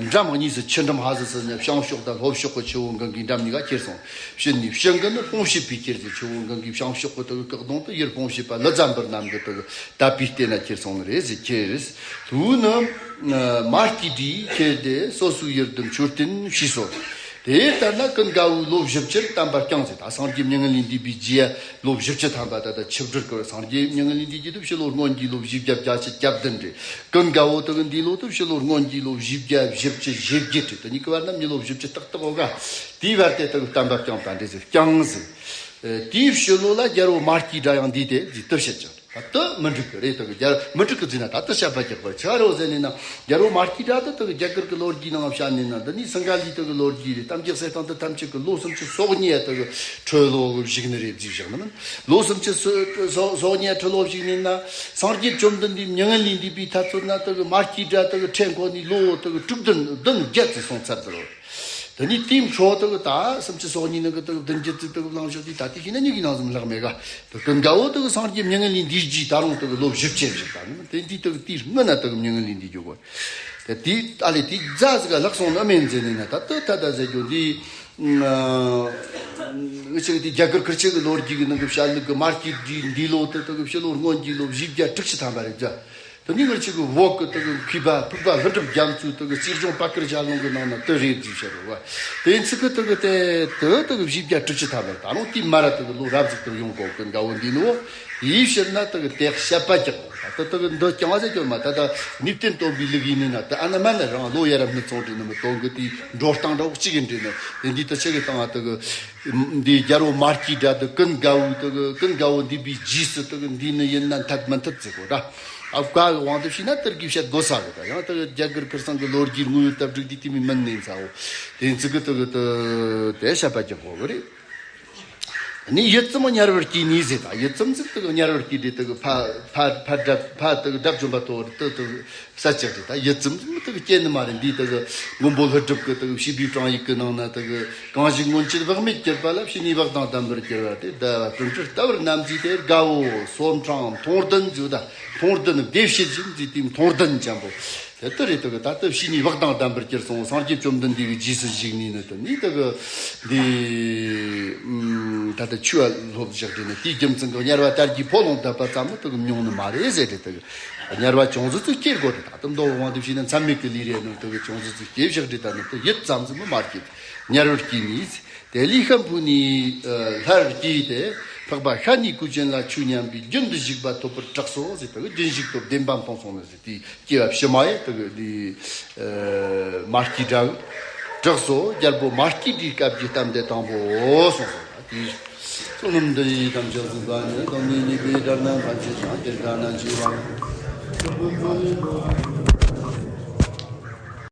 འགྲམ་གཉིས་སུ་ཆུ་འགྲམ་ཧ་ཟི་སི་ནས་བྱང་ཕྱོགས་དང་ལྷོ་ཕྱོགས་ཀྱི་ཆུ་བོ་གངྒཱའི་འགྲམ་གཉིས་ཀ་ཁྱེར་སོང་། ཕྱིན་ནས་ཕྱིན་གི་ནི་སྤོང་བྱེད་པས་ཁྱེར་ཟེར། ཆུ་བོ་གངྒཱའི་བྱང་ཕྱོགས་ཀྱི་དེ་གི་སྐུ་གདུང་དེ་ཡུལ་སྤོང་བྱེད་པ་ལི་ཙམ་པར་རྣམས་ཀྱིས་དེ་གི་དད་པས་བལྟས་ན་ཁྱེར་སོང་ནི་རེད་ཟེར་ཁྱེར། དུ་ནི་མ་སྐྱེས་དུས་ཁྱེར་ཏེ་སོ་སོའི་ཡུལ་དུ་མཆོད་རྟེན་བྱས་སོ། དེ་ལྟར་ན་ཀུན་དགའ་བོས་ལོ་བཞི་བཅུར་བསྟན་པ་བསྐྱངས་ཟེར། ད་སངས་རྒྱས་མྱ་ངན་ལས་འདས་པའི་རྗེས་ལོ་བཞི་བཅུ་ཐམ་པ། ད་ལྟ་ཆིག་སྦྲུལ་གྱི་སངས་རྒྱས་མྱ་ངན་ལས་འདས་རྒྱུ་དེ་ཕྱི་ལོ་སྔོན་གྱི་ལོ་བཞི་བརྒྱ་བརྒྱད་ཅུ་གྱ་བདུན་རེད། ཀུན་དགའ་བོ་དེ་གི་འདས་ལོ་དེ་ཕྱི་ལོ་སྔོན་གྱི་ལོ་བཞི་བརྒྱ་བཞི་བཅུ་ཞེ་བརྒྱད་རེད། དེ་གཉིས་ཀྱི་བར་ན་མི་ལོ་བཞི་བཅུ་ཏག་ཏག་ཡོད་ག། དེའི་བར་དེ་དེ་གི་བསྟན་པ་བསྐྱངས་པ་འདྲ་ཟེར། བསྐྱངས་ཟེར། ཨ། དེའི་ཕྱི་ལོ་ལ་རྒྱལ་པོ་མ་སྐྱེས་དགྲ་ཡང་འདས་ཏེ་ཟེར་དེ་བཤད་ཀྱང་། ད་དེ་མི་འགྲིག་གི་རེད། དེ་གི་རྒྱལ་མི་འགྲིག་གི་ཟེར་ན་ད་དེ་བཤད་པ་རྒྱག་པར་ཆ་རོགས་ཟེར་ནས་ན། རྒྱལ་པོ་མ་སྐྱེས་དགྲ་དེ་དེ་གི་རྒྱ་གར་གི་ལོ་རྒྱུས་ནང་བཤད་ནས་ན། འདི་ནི་སིངྒ་ལའི་དེ་གི་ལོ་རྒྱུས་རེད། གཏམ་རྒྱུད་གསེར་ཐང་དེ་ཐམས་ཅད་ཀྱི་ལོ་སུམ་ཅུ་སོ་གཉིས་དེ་གི་ཁྲི་ལོ་གི་བཞུགས་ནི་རེད་ཟེར་བཞག་ནི་མིན། ལོ་སུམ་ཅུ་སོ་སོ་སོ་གཉིས་ཁྲི་ལོ་བཞུགས་ནས་ན། སངས་རྒྱས་བཅོམ་ལྡན་འདས་མྱ་ངན་ལས་འདས་པའི་ཐ་ཚོད་ན་དེ་གི་མ་སྐྱེས་དགྲ་དེ་གི་ཁྲི་འཁོར་ནས་ལོ་དེ་གི་དྲུག་བདུན་བདུན་བརྒྱད་ཙམ་སོང་ཚར་དེ་རེད། དེ་ནས་དེའི་འཕྲོ་དེ་གི་ད་སུམ་ཅུ་སོ་གཉིས་ནང་གི་དེ་གི་བདུན་བརྒྱད་ཙམ་དེ་གི་ལངས་ཤོག་དེ་ད་དེ་ཤེས་ན་མྱི་གི་ནང་ཙམ་ལྷག་མེད་ག། དེ་ཀུན་དགའ་བོ་དེ་གི་སངས་རྒྱས་མྱ་ངན་ལས་འདས་རྗེས་ད་རུང་དེ་གི་ལོ་བཞི་བཅུ་བཞག་པ་ནི། དེ་འདི་དེ་གི་དེའི་སྔོན་ན་དེ་གི་མྱ་ངན་ལས་འདས་རྒྱུ་གོ། དེ་དེའི་ཨ་ལས་དེའི་རྗེས་ཟིག་ག་ལྷག་སོང་ནི་མིན་ཟེར་ནས་ན། ད་དེ་ད་ད་ཟེར་རྒྱུ་འདི། ཨ། ང་ཅག་དེ་རྒྱ་གར་ཁུར་ཆེ་གི་ལོ་རྒྱུས་ཀྱི་ནང་གི་བཤད་ལུགས་ཀྱི་མ་སྐྱེས་དགྲའི་འདས་ལོ་དེ་དེ་གི་ཕྱི་ལོ་སྔོན་གྱི་ལོ་བཞི་བརྒྱ་དྲུག་ཅུ་ཐམ་པ་རེད་ཀྱ། དེ་ནི་ང་ཅག་གི་བོད་ཀྱི་དེ་གི་མཁས་པ་ཕུག་པ་ཀླུ་སྒྲུབ་རྒྱ་མཚོས་དེ་གི་གཅེར་བཟུང་པ་ཀར་ཞལ་ལུང་གི་ནང་ན་དེ་རེད་ཟེར་བཤད་རེད་བ། དེ་ཚིག་གི་དེ་གི་དེ་དེ་དེ་གི་བཞི་བརྒྱ་དྲུག་ཅུ་ཐམ་པ་རེད། ད་རུང་དེའི་མ་ར་དེ་གི་ལོ་རབ་ཟིག་དེ་ཡོང་གོ། ཀུན་དགའ་བོ་འདས་ནོ། ཡིས་ཕྱིར་ན་དེ་གི་དེ་བཤད་པ་རྒྱག་གོ། ད་དེ་དེ་གི་འདི་རྐྱང་ཟེར་རྒྱུ་མ། ད་ད་ནུས་བསྟན་སྟོན་པའི་ལུགས་ཡིན་ནི་ན། དེ་ཨ་ན་མ་ན་རང་ལོ་ཡ་རབས་ནི་ཚོང་འདྲེ་ནི་མི་གཏོང་གི། དེའི་འགྲོ་སྟངས་འདྲ་བོ་གཅིག་ཡིན་འདྲེ་ནི། དེ་འདི་དེ་ཆེ་གི་སྟེང་ང་དེ་གི་འདི་རྒྱལ་པོ་མ་སྐྱེས་དགྲ་དེ་ཀུན་དགའ་བོ་དེ་གི་ཀུན་དགའ་བོ་འདས་པའི་རྗེས་སུ་དེ་གི་འདས་ནི་ཡིན་ན་འཐད་མི་འཐད་ཟེར་གོ་ད། ཨ་ཁ་གི་དབང་དུ་བྱས་ན་དེར་གི་བཤད་དགོས་ས་གི། ད་ཡང་དེ་གི་རྒྱ་གར་ཁུར་ཚང་གི་ལོ་རྒྱུས་དངོས་ཡོད་བསྟར་སྒྲིག་འདི་དེ་མི་མིན་ནས་ཚ་བོ། དེ་ཚིག་གི་དེ་གི་དེ་དེ་བཤད་པ་རྒྱག་གོ་གི་རེད། ནི་ཡིད་ཙམ་དམྱལ་བར་སྐྱེས་ནས་ཟེར། ད་ཡིད་ཙམ་ཟིག་དེ་གི་དམྱལ་བར་སྐྱེས་དེ་དེ་གི་ཕ་ཕ་ཕ་དགྲ་ཕ་དེ་གི་དགྲ་བཅོམ་པ་ཐོབ་དེ་དེ་གི་ས་ཆགས་དེ། ད་ཡིད་ཙམ་ཟིག་དེ་གི་སྐྱེ་ནི་མ་རེད། འདི་དེ་གི་མགོན་པོ་ཀླུ་སྒྲུབ་ཀྱི་དེ་གི་བྱིས་པའི་བྲང་ཡིག་གི་ནང་ན་དེ་གི་གང་ཞིག་སྔོན་ཆད་བག་མེད་གྱུར་པ་ལ། ཕྱི་ནས་བག་དང་ལྡན་པར་གྱུར་པ་དེ། ད་བསྟུན་གྲོས་ལྟ་བུར་རྣམ་མཛེས་དེ། དགའ་བོ་སོ་འཕྲེང་མཐོང་ལྡན་ཟེར། ད་མཐོང་ལྡན་བདེ་བྱེད་ཅན་ཟེར། དེ་མཐོང་ལྡན་ཅན་པོ། དེ་ལྟར་རེད། དེ་གི་ད་ལྟ་ཕྱི་ནས་བག་དང་ལྡན་པར་གྱུར་སོང་། སངས་རྒྱས་བཅོམ་ལྡན་འདས་ཀྱི་རྗེས་སུ་ཞུགས་ནས་ནི་དེ་ནི་དེ་གི་འདི་ད་ལྟ་ཆོས་ལ་སློབ་བཞག་དེ་ནི། དེའི་རྒྱུ་མཚན་གྱིས་དམྱལ་བ་དར་གྱི་ཕོ་ལོང་བཏབ་པ་ཙམ་ནི་དེ་གི་མྱོང་ནི་མ་རེད་ཟེར་དེ། དེ་གི་དམྱལ་བ་ཅུང་ཟད་ཙིག་སྐྱེ་དགོས་དེ། ད་ལྟ་མདོ་དབང་དུ་བྱས་ན་མཚམས་མེད་ཀྱི་ལས་རེད་ནི། དེ་གི་ཅུང་ཟད་ཙིག་སྐྱེ་བཞག་དེ། ད་ནི་དེ་ཡིད་ཙམ་ཟིག་མི་མ་སྐྱེ། དམྱལ་བར་སྐྱེས་ནས། དེ་ལས་ཤམ་བུ་ནས་ཨ་སླར་སྐྱེས་ཏེ། འཕགས་པ་ཤ་ནིའི་སྐུ་ཅན་ལ་ཆོས་ཉན་པའི་རྒྱུན་དུ་ཞུགས་པ་ཐོབ་པར་གྲགས་སོ་ཟེར། དེ་གི་རྒྱུན་ཞུགས་ཐོབ་བདེན་པ་མཐོང་སོང་ནི་ཟེར། དེའི་སྐྱེ་བ་ཕྱི་མ་ཡི་དེ་གི་འདི་ཨ་མ་སྐྱེས་དགྲ་གི་གྲགས་སོ། རྒྱལ་པོ་མ་སྐྱེས་དགྲའི་སྐབས་ཀྱི་གཏམ་དེ་དང་པོའོ་གསུངས་སོ། དེའི་བསོད་ནམས་འདི་ཡིས་ཐམས་ཅད་གཟིགས་པ་ཉིད། ཐོབ་ནས་ཉེས་པའི་དགྲ་རྣམས་ཕམ་བྱས་ཤིང་། སྡིག་དགྲ་རྣམས་ཕྱིར་བ།